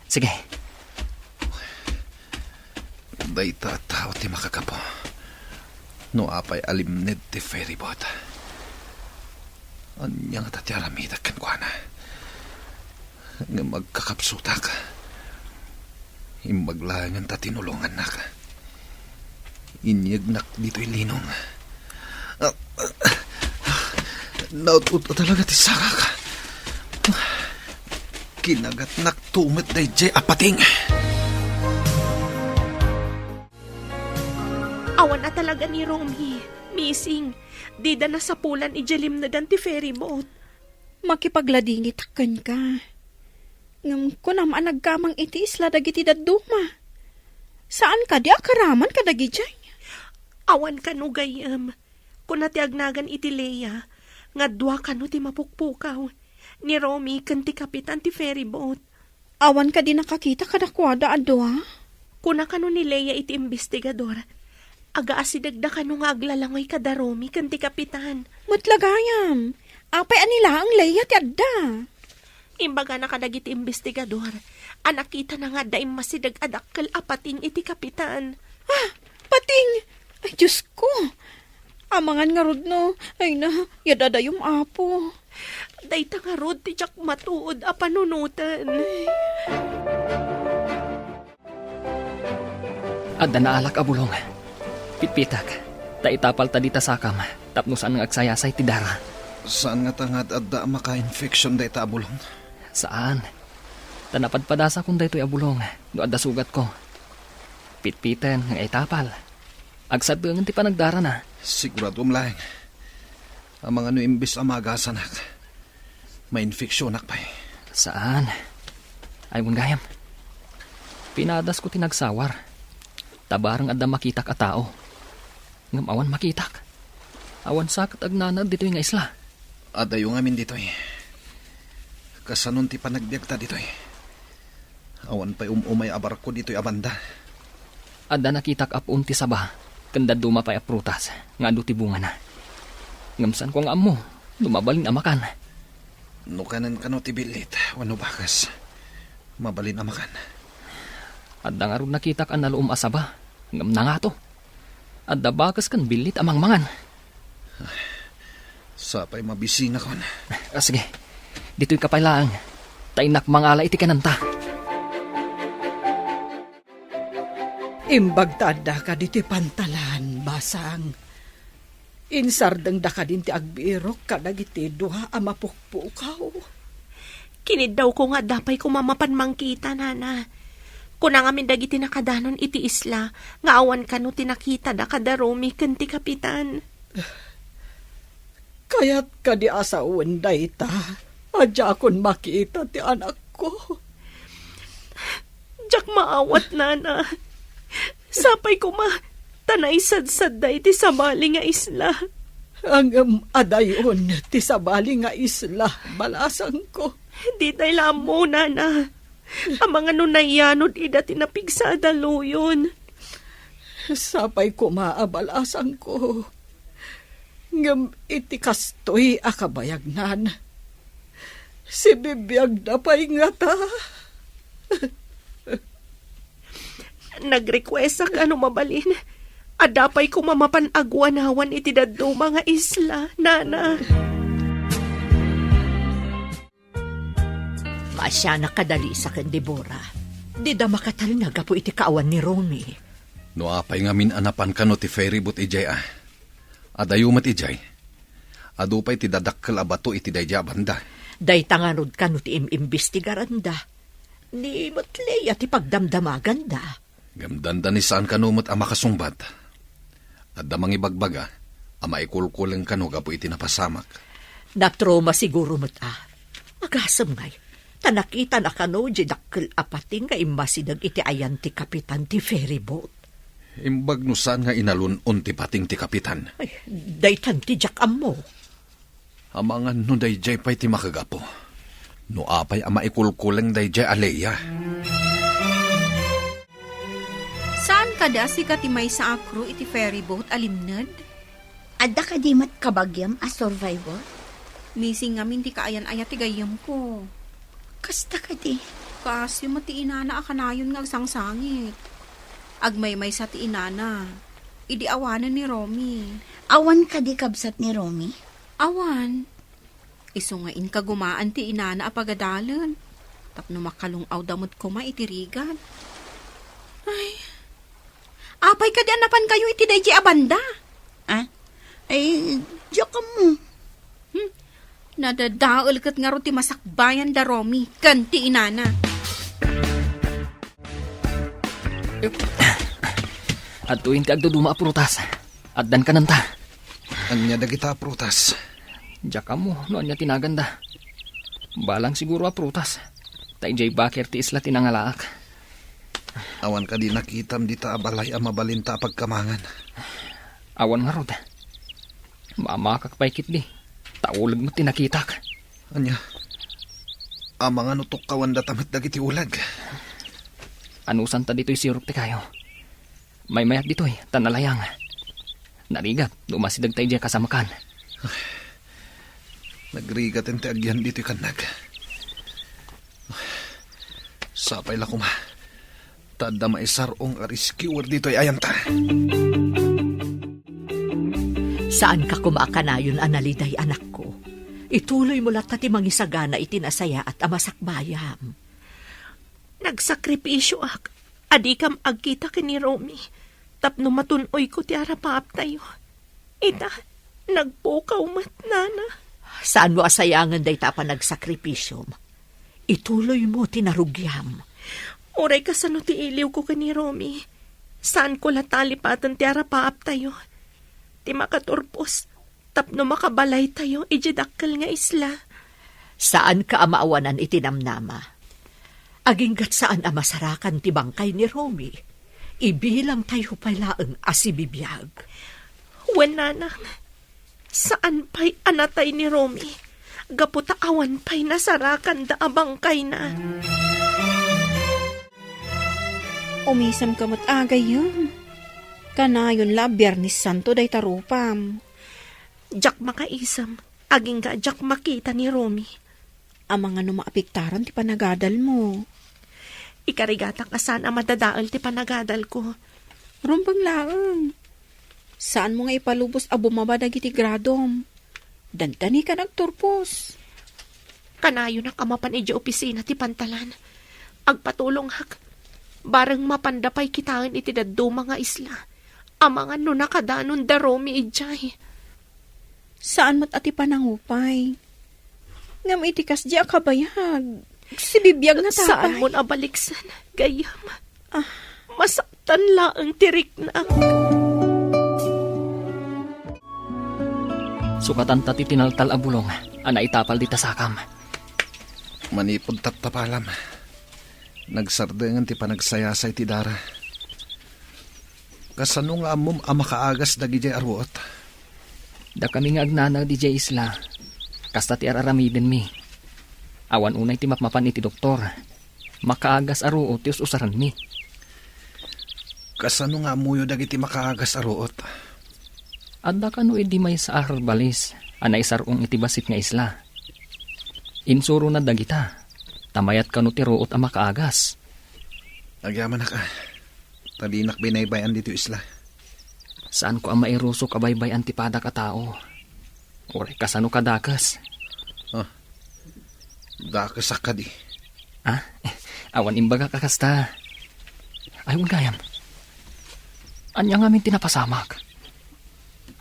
Sige. Dayta a tao ti makagapu. No apay a limned ti ferryboat, ania ngata ti aramidek kenkuana? Ngem agkakapsutak. Imbag laengen ta tinulongannak. Inyegnak ditoy linong. Ah, ah, Naut-ut talaga ti sakak. Kinagatnak tumet dayjay a pating. Awan a talaga ni Romy. Missing. Dida nasapulan idiay limnedan ti ferry boat. Makipagladingitak kenka. Ngem kunam a nagkamang iti isla dagiti dadduma. Saan kadi a karaman kadagidiay? Awan kano gayyem. Kuna ti agnagan iti Lea nga dua kano ti mapukpukaw. Ni Romy ken ti kapitan ti ferry boat. Awan kadi nakakita kadakuada a dua? Kuna kano ni Lea iti imbestigador, agaasidegda kano nga aglalangoy kada Romy ken ti kapitan. Met la gayam, apay a ni laeng Lea ti adda? Imbagana kadagiti imbestigador a nakitana nga adda immasideg a dakkel a pating iti kapitan. Ah, pating! Ay, Diosko! Amangan ngarud no, ay na, yadadayom, Apo. Dayta ngarud ti diak matuod a panunoten. Adda naalak a bulong. Pitpitek, ta itapalta dita sakam, tapno saan nga agsayasay ti dara. Saan ngata nga ad-adda a maka-infection dayta a bulong? Saan. Ta napadpadasakon daytoy a bulong no adda sugatko. Pitpiten nga itapal. Agsaddengen ti panagdarana. Siguradoem laeng. Amangan no imbes a maagasanak, mainfeksionak pay. Saan. Ay, wen gayam. Pinadasko ti nagsawar. Ta bareng adda makitak a tao. Ngem awan makitak. Awan sa ket agnanaed ditoy nga isla. Adayo ngamin ditoy. Kasanon ti panagbiagta ditoy? Awan pay um-umay a barko ditoy a banda. Adda nakitak a puon ti saba, ken dadduma pay a prutas nga adu ti bungana. Ngem saanko nga ammo no mabalin a makan. No kanen kano ti billit wenno bakes, mabalin a makan. Adda ngarud nakitak a naluom a saba, ngem nangato. Adda bakes ken billit a mangmangan. Sapay mabisinakon. Ah, sige. Ditoyka pay laeng. Ta innak mangala iti kanenta. Imbag ta addaka ditoy pantalan, basang. Insardengda kadin ti agbirok kadagiti dua a mapukpukaw. Kiniddawko nga adda pay koma mapan mangkita, nana. Kuna ngamin dagiti nakadanon iti isla nga awan kano ti nakitada kada Romy ken ti kapitan. Kayat kadi a sawen dayta a diakon makita ti anakko? Diak maawat, nana. Sapay koma ta naisadsadda iti sabali nga isla. Ngem adayon ti sabali nga isla, balasangko. Ditay la ammo, nana. Amangan no nayanod ida ti napigsa a daluyon. Sapay koma a balasangko. Ngem iti kastoy a kabayagnan, sibibiagda pay ngata. Nagrequestak a no mabalin, adda pay koma mapan aguanawan iti dadduma nga isla, nana. Maasianak kada Lisa ken Debora. Dida makatalna gapu iti kaawan ni Romy. No apay ngamin a napan kano ti ferry boat idiay a? Adayo met idiay. Adu pay ti dadakkel a bato iti daydiay a banda. Dayta ngarud kano ti im-imbestigaranda. Ni met Lea ti pagdamdamaganda. Ngem dandani saan kano met a makasungbat. Adda mangibagbaga a maikulkuleng kano gapu iti napasamak. Natroma siguro met a. Agasem ngay, ta nakitana kano diay dakkel a pating nga immasideg iti ayan ti kapitan ti ferry boat. Imbag no saan nga inalun-on ti pating ti kapitan. Ay, daytan ti diak ammo. Amangan no daydiay pay ti makagapu. No apay a maikulkuleng daydiay a Lea. Saan kadi a sika ti maysa a crew iti ferry boat a limned? Adda kadi met kabagiam a survivor? Missing ngamin ti kaayan-ayat ti gayyemko. Kasta kadi? Kaasyo met ti inana a kanayon nga agsangsangit. Agmaymaysa ti inana idi awanen ni Romy. Awan kadi kabsat ni Romy? Awan. Isu nga inkagumaan ti inana a pagadalen tapno makalung-awda met koma iti rigat. Ay, apay kadi a napankayo iti daydiay a banda? Ah? Ay, diak ammo. Hmm, Nadadael ket ngarud ti masakbayan da Romy ken ti inana. Adtoyen ti agduduma a prutas. Addan kanenta. Ania dagita a prutas? Diak ammo no ania ti naganda. Balang siguro a prutas. Ta idiay baker ti isla ti nangalaak. Awan kadi nakitam dita a balay a mabalinta a pagkamangan? Awan ngarud. Mamakak pay ketdi. Ta uleg met ti nakitak. Ania? Amangan no tukkawandata met dagiti uleg. Anusanta ditoy sirok ti kayo. Maymayat ditoy, ta nalayang. Narigat, no umasidegta idiay kasamekan. Nagrigaten ti agyan ditoy kannag. Sapay la koma. Ta adda maisar-ong a rescuer ditoy ayanta. Saanka koma a kanayon a naliday, anakko. Ituloymo latta ti mangisagana iti nasayaat a masakbayam. Nagsakripisioak a dikam agkita ken ni Romy tapno matun-oyko ti arapaaptayo. Ita, nagpukaw met, nana. Saanmo a sayangen dayta a panagsakripisom. Ituloymo ti narugiam. Uray kasano ti iliwko ken ni Romy, saanko la talipaten ti arapaaptayo. Ti makaturpos tapno makabalaytayo idiay dakkel nga isla. Saanka a maawanan iti namnama. Aginggat saan a masarakan ti bangkay ni Romy. Ibilangtayo pay laeng a sibibiag. Wen, nanang, saan pay a natay ni Romy gapu ta awan pay nasarakanda a bangkayna. Umisemka met, gayyem. Kanayon la a Biernes Santo dayta rupam. Diak makaisem, agingga diak makita ni Romy. Amangan no maapektaran ti panagadalmo. Ikarigatak a saan a madadael ti panagadalko. Rumbeng laeng. Saanmo nga ipalubos a bumaba dagiti gradom. Dandani ka nagturpos. Kanayonak a mapan idiay opisina ti pantalan. Agpatulongak. Bareng mapanda pay kitaen iti dadduma nga isla. Amangan no nakadanon da Romy idiay. Saan met a ti panangupay. Ngem iti kasdi a kabayag, sibibiag na ta pay. Saanmon a baliksen, gayyem. Ah. Masaktan laeng ti riknak. Sukatanta ti tinaltal a bulong a naitapal dita sakam. Manipud taptapalam, nagsardengen ti panagsayasay ti dara. Kasano nga ammom a makaagas dagidiay a ruot? Dakami nga agnanaed idiay isla, kasta ti ar-aramidenmi. Awan unay ti mapmapan iti doktor. Makaagas a ruot ti us-usaranmi. Kasano nga ammoyo dagiti makaagas a ruot? Adda kano idi maysa a herbalis a naisar-ong iti bassit nga isla. Insurona dagita, ta mayat kano ti ruot a makaagas. Agyamanak a, ta dinak binaybay-an ditoy isla. Saanko a mairusok a baybay-an ti padak a tao. Uray kasano kadakes. Ah, dakesak kadi. Ah, awan imbagak a kasta. Ay, wen gayam. Ania ngamin ti napasamak?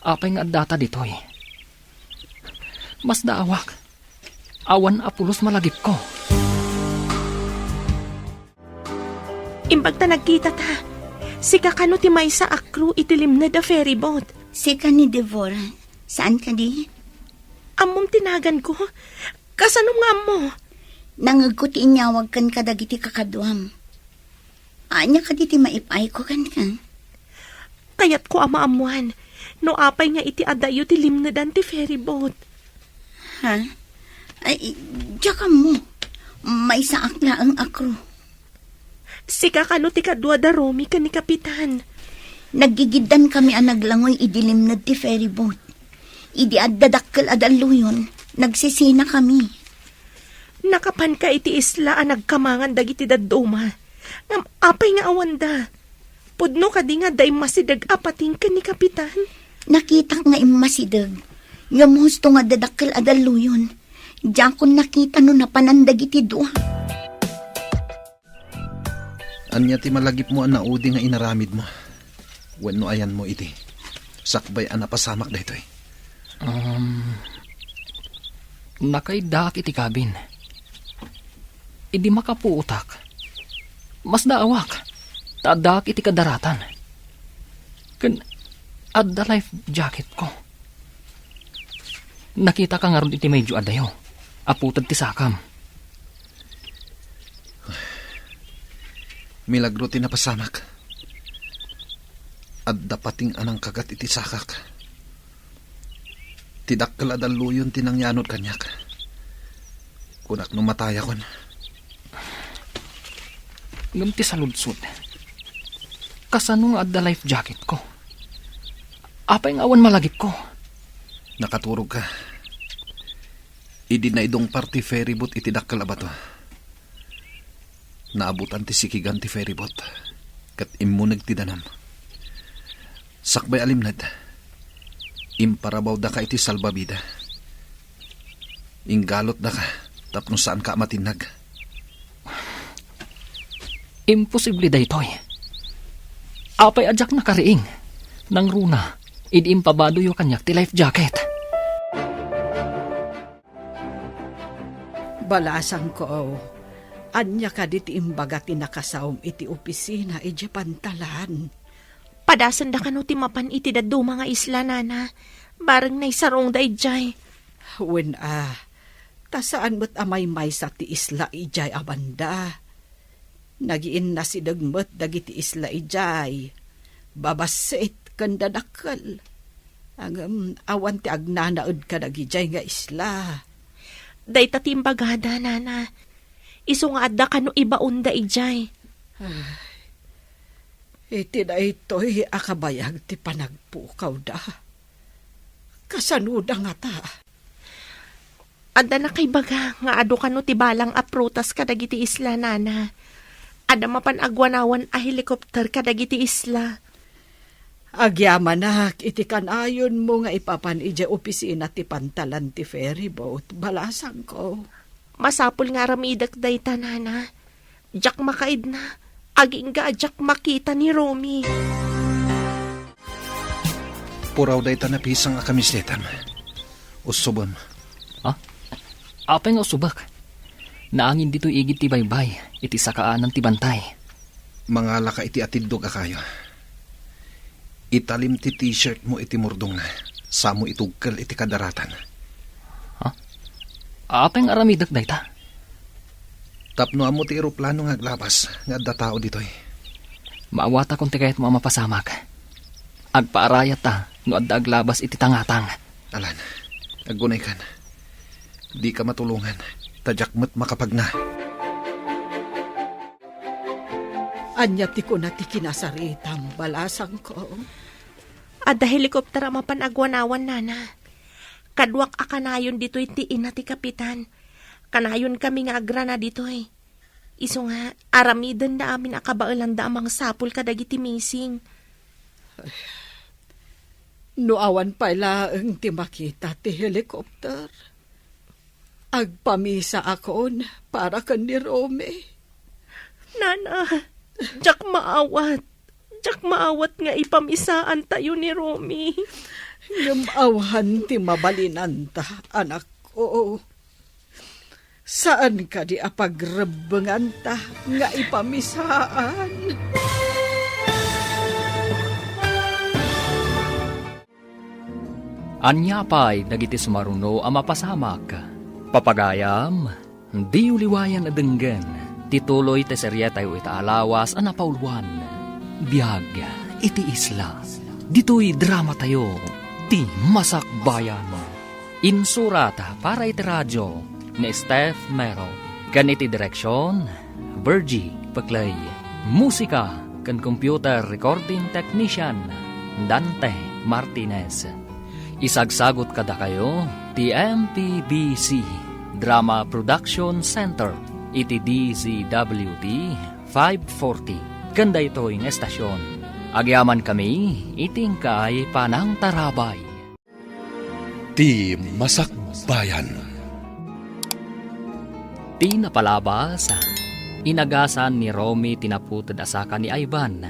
Apay nga addata ditoy? Masdaawak. Awan a pulos malagipko. Imbag ta nagkitata. Sika kano ti maysa a crew iti limned a ferryboat? Sika ni Devora. Saan kadi? Ammom ti naganko. Kasanom nga ammo? Nangegko ti inyawag ken kadagiti kakaduam. Ania kadi ti maip-ayko kenka? Kayatko a maammoan no apay nga iti adayo ti limnedan ti ferryboat. Ha? Ay, diak ammo. Maysaak laeng a crew. Sika kano ti kadua da Romy ken ni Kapitan? Naggigiddankami a naglangoy idi limned ti ferryboat. Idi adda dakkel a dalluyon, nagsisinakami. Nakapanka iti isla a nagkamangan dagiti dadduma. Ngem apay nga awanda? Pudno kadi nga adda immasideg a pating ken ni Kapitan? Nakitak nga immasideg. Ngem husto nga adda dakkel a dalluyon. Diakon nakita no napanan dagiti dua. Ania ti malagipmo a naudi nga inaramidmo? Wenno ayanmo iti sakbay a napasamak daytoy? Um, Nakaiddaak iti kabin. Idi makapuotak, masdaawak, ta addaak iti kadaratan. Ken adda life jacketko. Nakitaka ngarud iti medyo adayo, aputed ti sakam. Milagro ti napasamak. Adda pating a nangkagat iti sakak. Ti dakkel a dalluyon ti nangyanud kaniak. Kunak no matayakon. Ngem ti saludsod, kasano nga adda life jacketko? Apay nga awan malagipko? Nakaturogka. Idi naidungpar ti ferry boat iti dakkel a bato, naabutan ti sikigan ti ferry boat, ket immuneg ti danum. Sakbay a limned, imparabawdaka iti salbabida. Inggalutdaka tapno saanka a matinnag. Imposible daytoy. Apay a diak nakariing? Nangruna, idi impabadoyo kaniak ti life jacket. Balasangko, ania kadi ti imbaga ti nakasaom iti opisina idiay pantalan? Padasenda kano ti mapan iti dadduma nga isla, nana. Bareng naisarongda idiay. Wen a, ta saan met a maymaysa ti isla idiay a banda. Nagiinnasideg met dagiti isla idiay, babassit ken dadakkel. Ngem awan ti agnanaed kadagidiay nga isla. Dayta ti imbagada, nana. Isu nga adda kano ibaonda idiay. Ay, iti daytoy a kabayag ti panagpukawda. Kasanoda ngata? Adda nakaibaga nga adu kano ti balang a prutas kadagiti isla, nana. Adda mapan aguanawan a helikopter kadagiti isla. Agyamanak iti kanayonmo nga ipapan idiay opisina ti pantalan ti ferry boat, balasangko. Masapul nga aramidek dayta, nana. Diak makaidna, agingga a diak makita ni Romy. Puraw dayta napisang a kamisetam. Usubem. Ha? Apay nga usubek? Naangin ditoy igid ti baybay, iti sakaanan ti bantay. Mangalaka iti atiddog a kayo. Italim ti t-shirtmo iti murdongna, samo itugkel iti kadaratan. Ha? Apay nga aramidek dayta? Tapno ammo ti eroplano nga aglabas nga adda tao ditoy. Maawatakon ti kayatmo a mapasamak. Agpaarayatta no adda aglabas iti tangatang. Alan, aggunaykan. Dika matulongan, ta diak met makapagna. Ania ti kuna ti kinasaritam, balasangko? Adda helikopter a mapan aguanawan, nana. Kaduak a kanayon ditoy ti ina ti kapitan. Kanayonkami nga agrana ditoy. Isu nga, aramidenda amin a kabaelanda a mangsapul kadagiti missing. No awan pay laeng ti makita ti helikopter, agpamisaakon para ken ni Romy. Nana, diak maawat. Diak maawat nga ipamisaantayo ni Romy. Ngem awan ti mabalinanta, anakko. Saan kadi a pagrebbenganta nga ipamisaan? Ania pay dagiti sumaruno a mapasamak? Papagayam, diyo liwayan a denggen ti tuloy ti serietayo ita a lawas a napauluan, Biag iti Isla. Ditoy dramatayo, Ti Masakbayan. Insurat para iti radio ni Steph Mero, ken iti direksion, Virgie Peclay. Musika ken computer recording technician, Dante Martinez. Isagsagut kadakayo ti M P B C Drama Production Center iti D Z W T five forty ken daytoy nga estasion. Agyamankami iti inkay panangtarabay. Ti Masakbayan. Ti napalabas, inagasan ni Romy ti naputed a saka ni Ivan,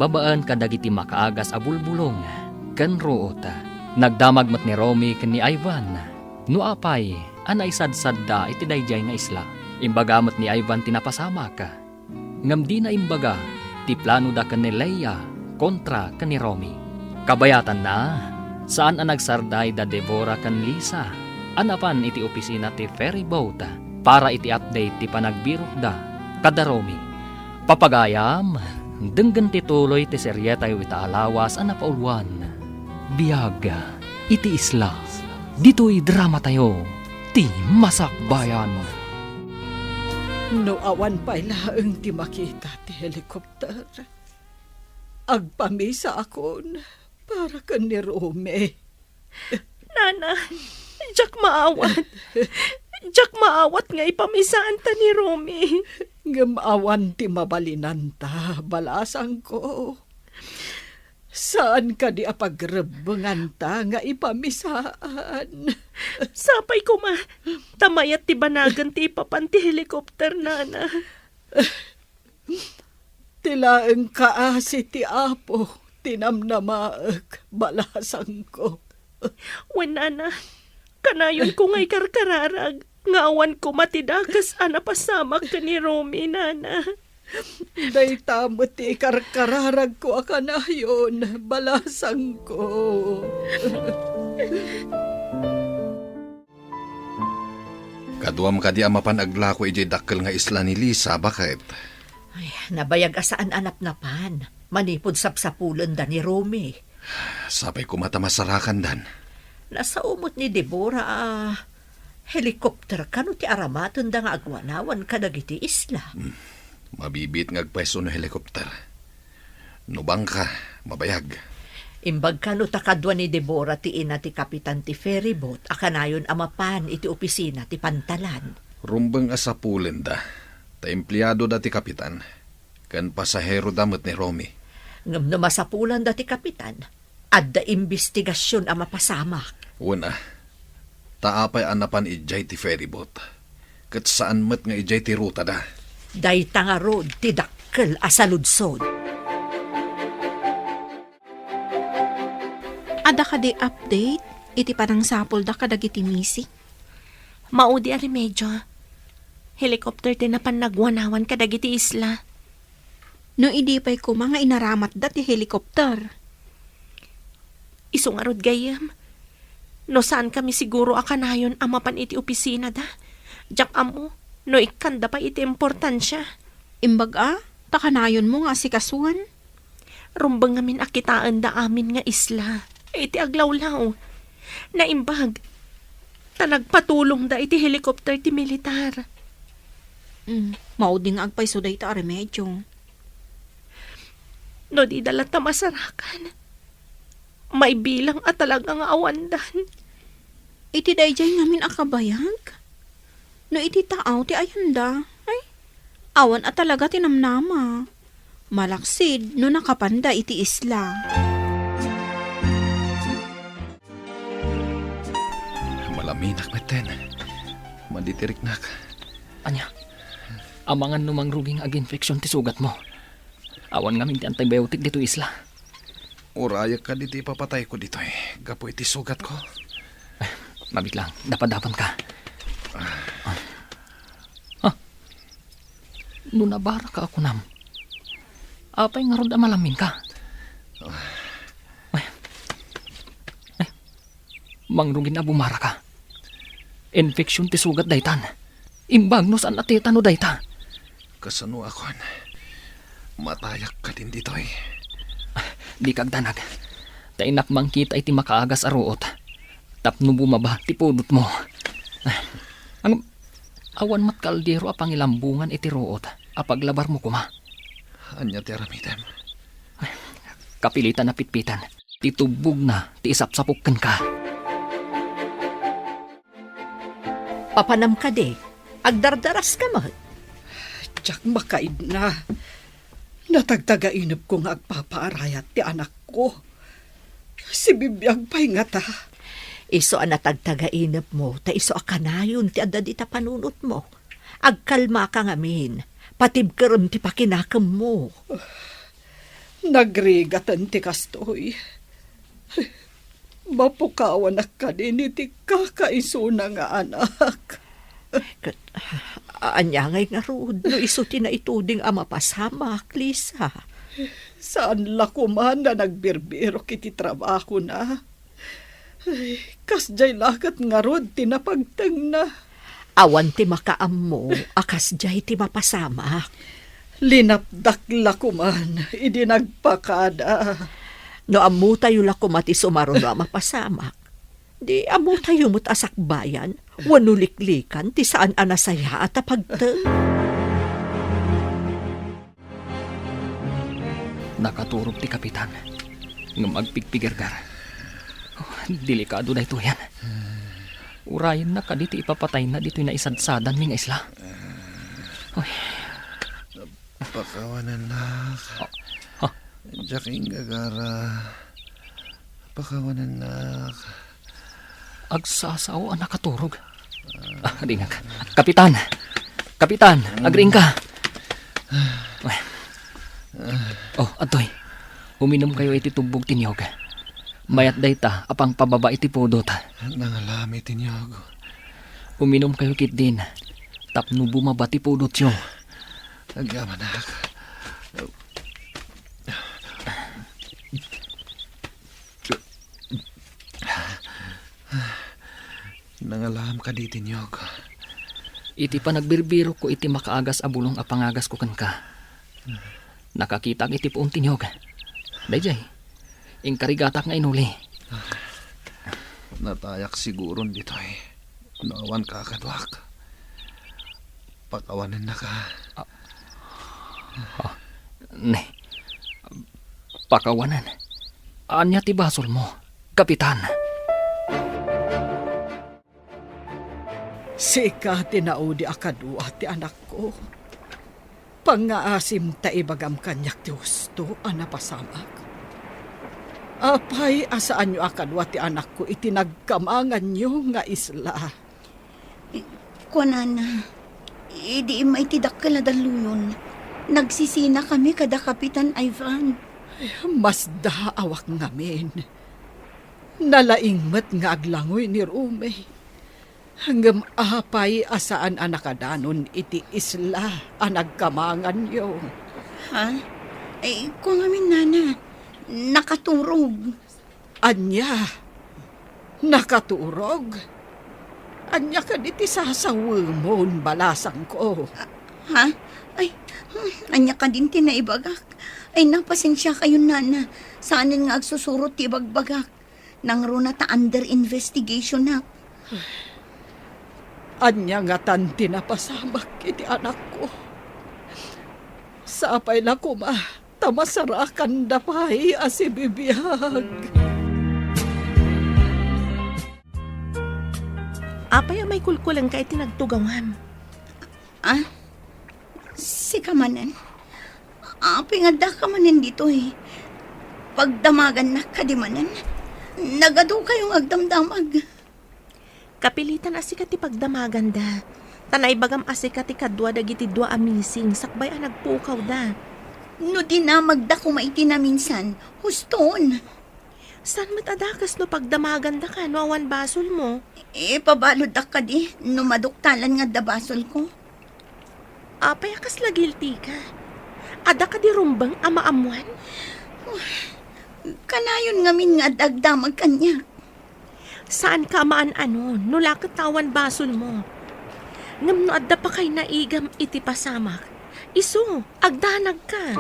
babaen kadagiti makaagas a bulbulong ken ruot. Nagdamag met ni Romy ken ni Ivan. No apay a naisadsadda iti daydiay nga isla, imbaga met ni Ivan ti napasamak. Ngem dina imbaga ti planoda ken ni Leia kontra ken ni Romy. Kabayatanna, saan a nagsarday da Deborah ken Lisa a napan iti opisina ti ferry boat para iti update ti panagbirokda kada Romy. Papagayam, denggen ti tuloy ti serietayo ita a lawas a napauluan, Biag iti Isla. Ditoy dramatayo ti masakbayan. No awan pay laeng ti makita ti helikopter, agpamisaakon para ken ni Romy. Nana, diak maawat. Diak maawat nga ipamisaanta ni Romy. Ngem awan ti mabalinanta, balasangko. Saan kadi a pagrebbenganta nga ipamisaan? Sapay koma, ta mayat ti banagen ti ipapan ti helikopter, Nana. Ti laeng kaasi ti Apo ti namnamaek, balasangko. Wen, Nana, kanayonko nga ikarkararag nga awan koma ti dakes a napasamak ken ni Romy, Nana. Dayta met ti ikarkararagko a kanayon, balasangko. Kaduam kadi a mapan aglako idiay dakkel nga isla ni Lisa, baket? Ay, nabayag a saan a napnapan manipud sapsapulenda ni Romy. Sapay koma ta masarakandan. Nasao met ni Deborah a helicopter kano ti aramatenda nga agwanawan kadagiti isla. Hmm. Mabibiit nga agpayso no helicopter. No bangka, mabayag. Imbag kano ta kadua ni Deborah ti ina ti kapitan ti ferryboat a kanayon a mapan iti opisina ti pantalan. Rumbeng a sapulenda, ta empleadoda ti kapitan, ken pasaheroda met ni Romy. Ngem no masapulanda ti kapitan, adda imbestigasion a mapasamak. Wen a, ta apay a napan idiay ti ferryboat, ket saan met nga idiay ti rutada? Dayta ngarud ti dakkel a saludsod. Adda kadi update iti panangsapulda kadagiti missing? Maudi a remedio. Helicopter ti napan nagwanawan kadagiti isla. No idi pay koma nga inaramatda ti helicopter? Isu ngarud gayyem, no saan kami siguro a kanayon a mapan iti opisinada, diak ammo no ikkanda pay iti importansia. Imbag a, ta kanayonmo nga asikasuan? Rumbeng ngamin a kitaenda amin nga isla iti aglawlaw. Naimbag, ta nagpatulongda iti helicopter ti militar. Mm, maudi nga agpayso dayta a remedio. No dida latta masarakan, maibilang a talaga nga awandan. Iti daydiay ngamin a kabayag? No iti taaw ti ayanda, ay, awan a talaga ti namnama. Malaksid no nakapanda iti isla. Malaminak metten. Maditiriknak. Ania? Amangan no mangrugi nga aginfeksyon ti sugatmo. Awan ngamin ti antibiotic ditoy isla. Urayek kadi ti ipapatayko ditoy gapu iti sugatko? Ay, mabit lang, dapadapanka. Ah. Ah. No nabaraka a kunam, apay ngarud a malaminka? Ay. Ay. Mangrugi a bumaraka. Infeksyon ti sugat daytan. Imbag no saan a tetano dayta. Kasanoakon? Matayak kadin ditoy. Dika agdanag. Ta innak mangkita iti makaagas a ruot tapno bumaba ti pudotmo. Ang awan met kaldero a pangilambongan iti ruot a paglabarmo koma. Ania ti aramidem? Kapilitan a pitpitan ti tubbogna ti isapsapok kenka. Papanam kadi, agdardaraska met? Diak makaidna. Natagtagainepko nga agpapaarayat ti anakko. Sibibiag pay ngata. Isu a natagtagainepmo, ta isu a kanayon ti adda dita panunotmo. Agkalmaka ngamin, patibkerem ti pakinakemmo. Nagrigaten ti kastoy. Mapukawanak kadin iti kakaisuna nga anak. Ket, ania ngay ngarud no isu ti naituding a mapasamak, Lisa? Saan la koman a nagbirbirok iti trabahona. Ay, kasdiay la ket ngarud ti napagtengna. Awan ti makaammo a kasdiay ti mapasamak. Linapdak la koman idi nagpakada. No ammotayo la koma ti sumaruno a mapasamak, di ammotayo met a sakbayan wenno liklikan ti saan a nasayaat a pagteng. Nakaturog ti kapitan, ngem agpigpigerger. Oh, delikado daytoyen. Urayenna kadi ti ipapatayna ditoy naisadsadanmi nga isla. Oy. Pakawanennak. Ah, ah. Diak inggagara. Pakawanennak. Agsasao a nakaturog. Ah, ringan. Kapitan! Kapitan! Agriingka! Oh, adtoy. Uminumkayo iti tubbog ti niyog. Mayat dayta a pangpababa iti pudot. Nangalam iti niyog. Uminumkayo ketdin tapno bumaba ti pudotyo. Agyamanak. Nangalam kadi ti niyog? Iti panagbirbirokko iti makaagas a bulong a pangagasko kenka, nakakitak iti puon ti niyog. Daydiay, inkarigatak nga inuli. Natayak siguron ditoy no awan kakaduak. Pakawanennaka. Ah, ne. Pakawanen. Ania ti basolmo, Kapitan? Sika ti naudi a kadua ti anakko. Pangngaasim ta ibagam kaniak ti husto a napasamak. Apay a saanyo a kadua ti anakko iti nagkamanganyo nga isla? Kuanana, idi immay ti dakkel a dalluyon, nagsisinakami kada Kapitan Ivan. Masdaawak ngamin. Nalaing met nga aglangoy ni Rome. Ngem apay a saan a nakadanon iti isla a nagkamanganyo? Ha? Ay, kua ngamin, nana. Nakaturog. Ania? Nakaturog? Ania kadi ti sasawemon, balasangko? Ah, ha? Ay, hmm, ania kadin ti naibagak? Ay, napasensiakayon, nana. Saanen nga agsusurot ti ibagbagak. Nangruna ta under investigation-ak. Ania ngatan ti napasamak iti anakko? Sapay la koma ta masarakanda pay a sibibiag. Apay a maikulkulengka iti nagtugawam? Ah? Sika manen? Apay nga addaka manen ditoy? Pagdamagannak kadi manen? Nagadukayo nga agdamdamag. Kapilitan a sika ti pagdamaganda. Ta naibagam a sika ti kadua dagiti dua a missing sakbay a nagpukawda. No dinamagda koma iti naminsan, huston. Saan met a dakes no pagdamagandaka no awan basolmo? Ipabaluddak kadi no maduktalan nga adda basolko? Apay a kasla guilty ka? Adda kadi rumbeng a maammuan? Kanayon ngamin nga adda agdamag kaniak. Saanka a maan-anon no la ket ta awan basolmo. Ngem no adda pakainaigam iti pasamak, isu, agdanagka.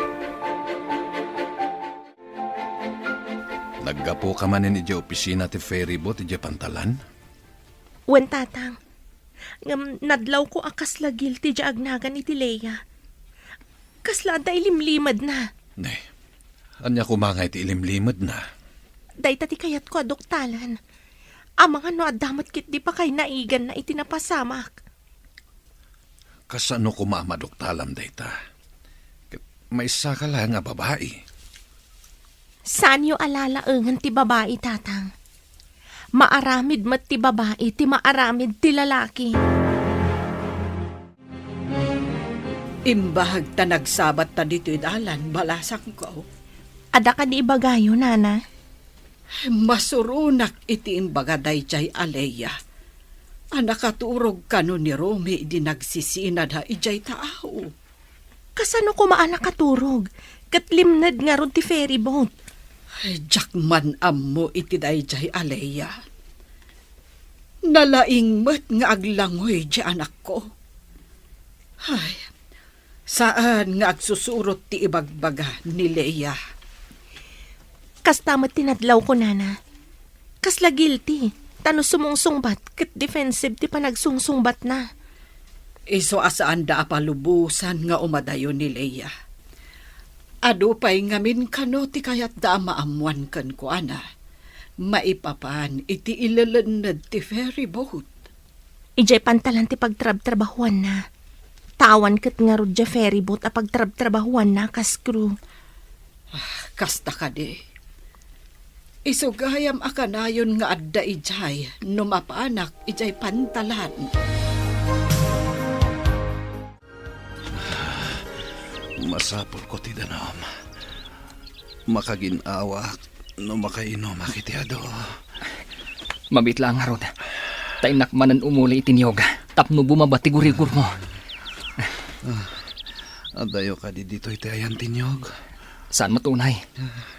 Naggapuka manen idiay opisina ti ferryboat idiay pantalan? Wen, Tatang. Ngem nadlawko a kasla guilty diay agnagan iti Lea. Kasla adda ilimlimedna. Ne, ania koma nga iti ilimlimedna? Dayta ti kayatko a duktalan. Amangan no adda met ketdi pakainaiganna iti napasamak. Kasano koma a maduktalam dayta? Ket maysaka la nga babai. Saanyo a lalaengen ti babai, Tatang. Maaramid met ti babai ti maaramid ti lalaki. Imbag ta nagsabatta ditoy dalan, balasangko. Adda kadi ibagayo, Nana? Masuronak iti imbaga daydiay a Leia a nakaturog kano ni Romy idi nagsisinada idiay taaw. Kasano koma a nakaturog? Ket limned ngarud ti ferry boat. Ay, diak man ammo iti daydiay a Leia. Nalaing met nga aglangoy ti anakko. Ay, saan nga agsusurot ti ibagbaga ni Leia. Kasta met ti nadlawko, nana. Kasla guilty, ta no sumungsungbat, ket defensive ti panagsungsungbatna. Isu a saanda a palubosan nga umadayo ni Leia. Adu pay ngamin kano ti kayatda a maammoan kenkuana, maipapan iti ilelenned ti ferry boat. Idiay pantalan ti pagtrabtrabahuanna. Ta awan ket ngarud diay ferry boat a pagtrabtrabahuanna kas crew. Ah, kasta kadi. Isu gayam a kanayon nga adda idiay no mapanak idiay pantalan. Masapulko ti danum. Makagin-awak no makainomak iti adu. Mabiit laeng ngarud. Ta innak manen umuli iti niyog tapno bumaba ti gurigurmo. Ah, adayo kadi ditoy ti ayan ti niyog? Saan met unay.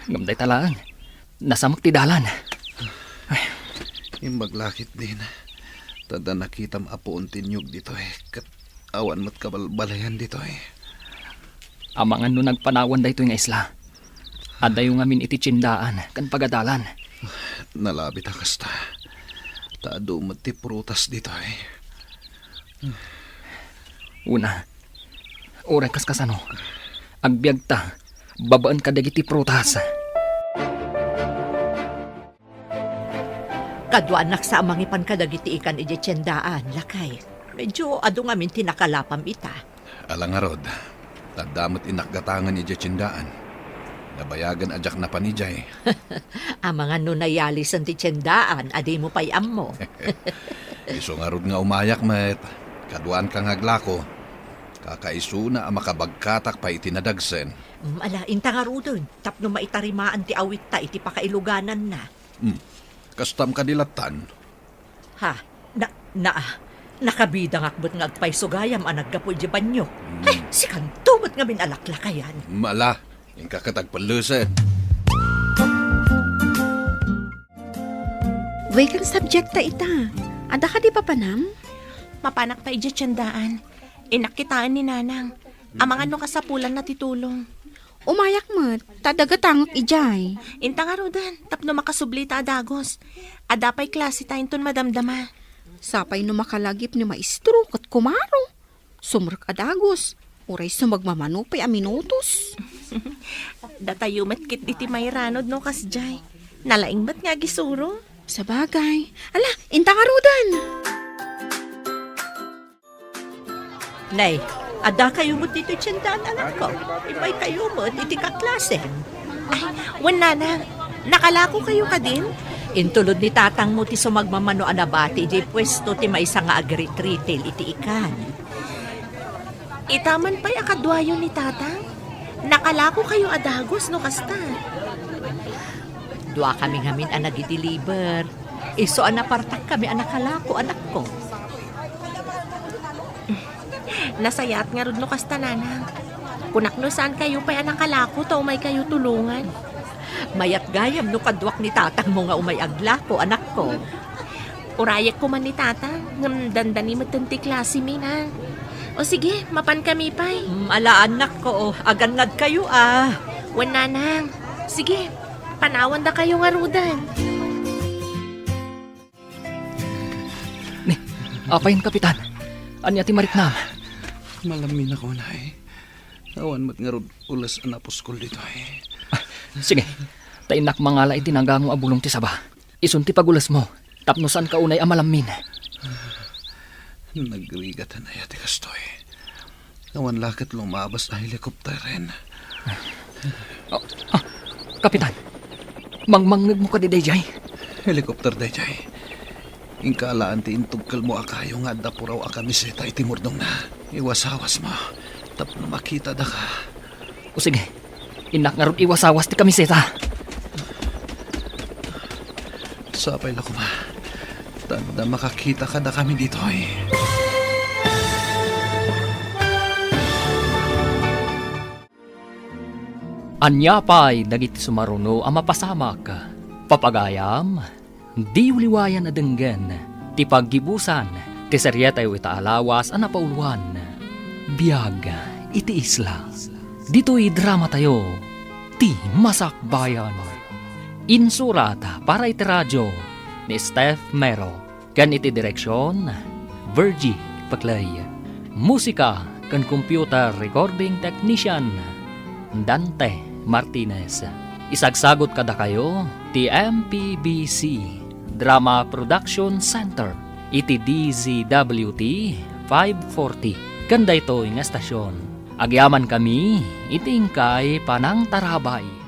Ngem dayta laeng. Nasamek ti dalan. Imbag la ketdin. Ta adda nakitam a puon ti niyog ditoy, ket awan met kabalbalian ditoy. Amangan no nagpanawan daytoy nga isla. Adayo ngamin iti tiendaan ken pagadalan. Nalabit a kasta. Ta adu met ti prutas ditoy. Una, uray kas kasano, agbiagta babaen kadagiti prutas. Kaduanak sa a mangipan kadagiti ikan idiay tiendaan, lakay. Medyo adu ngamin ti nakalapam ita. Ala ngarud, ta adda met innak gatangen idiay tiendaan. Nabayagen a diak napan idiay. Amangan no nayalisen ti tiendaan a dimo pay ammo. Isu ngarud nga umayak met, kaduaanka nga aglako. Kakaisuna a makabagkatak pay iti nadagsen. Mm, ala, inta ngaruden, tapno maitarimaan ti awitta iti pakailugananna. Hmm. Kastam kadi lattan? Ha? Na, na, nakabidangak met nga agpayso gayam a naggapu idiay banio. Hmm. Ay, sikanto met ngamin a laklakayan. Mala, inka ket agpellesek. Weekend subject ta ita. Adda kadi papanam? Mapanak ta idiay tiendaan. Innak kitaen ni Nanang. Amangan no kasapulanna ti tulong. Umayak met, ta adda gatangek idiay. Inta ngaruden, tapno makasubli ta a dagus. Adda pay klase ta inton madamdama. Sapay no makalagip ni maestro ket kumaro. Sumrek a dagus, uray sumagmamano pay a minutos. Datayo met ketdi ti mairanod no kasdiay. Nalaing met nga agisuro. Sabagay. Ala, inta ngaruden. Nay, adda kayo met ditoy tiendaan, anakko. Immay kayo met iti kaklasem. Ay, wen, Nanang. Nakalako kayo kadin? Intulod ni tatangmo ti sumagmamano a nabati idiay puesto ti maysa nga agritretail iti ikan. Ita man pay a kaduayo ni tatang? Nakalako kayo a dagus no kasta. Dua kami ngamin a nagideliver. Isu a napartak kami a nakalako, anakko. Nasayaat ngarud no kasta, Nanang. Kunak no saan kayo pay a nakalako ta umay kayo tulongan. Mayat gayam no kaduak ni tatangmo nga umay aglako, anakko. Urayek koma ni tatang, ngem dandani metten ti klase mi, Nang. O sige, mapan kami pay. Mm, ala, anakko, o, agannad kayo, a. Wen, Nanang. Sige, panawan da kayo ngaruden. Ni, apay, Kapitan? Ania ti mariknam? Malamminak unay. Awan met ngarud ules a napuskol ditoy. Ah, sige. Ta innak mangala iti nagango a bulong ti saba. Isun ti pagulesmo, tapno saanka unay a malammin. Nagrigat aya ti kastoy. Awan la ket lumabas a helikopteren. Ah, ah, Kapitan, mangmangngegmo kadi daydiay? Helikopter daydiay. Inka alaan ti intugkelmo a kayo nga adda puraw a kamiseta iti murdongna. Iwasawasmo tapno makitadaka. O sige, innak ngarud iwasawas ti kamiseta. Sapay la koma ta adda makakita kadakami ditoy. Ania pay dagiti sumaruno a mapasamak? Papagayam, diyo liwayan a denggen ti paggibusan ti serietayo ita a lawas a napauloan, Biag iti Isla. Ditoy dramatayo, Ti Masakbayan. Insurat para iti radio ni Steph Mero. Ken iti direksion, Virgie Paclay. Musika ken computer recording technician, Dante Martinez. Isagsagot kadakayo ti M P B C Drama Production Center iti D Z W T five forty ken daytoy nga estasion. Agyamankami iti inkay panangtarabay.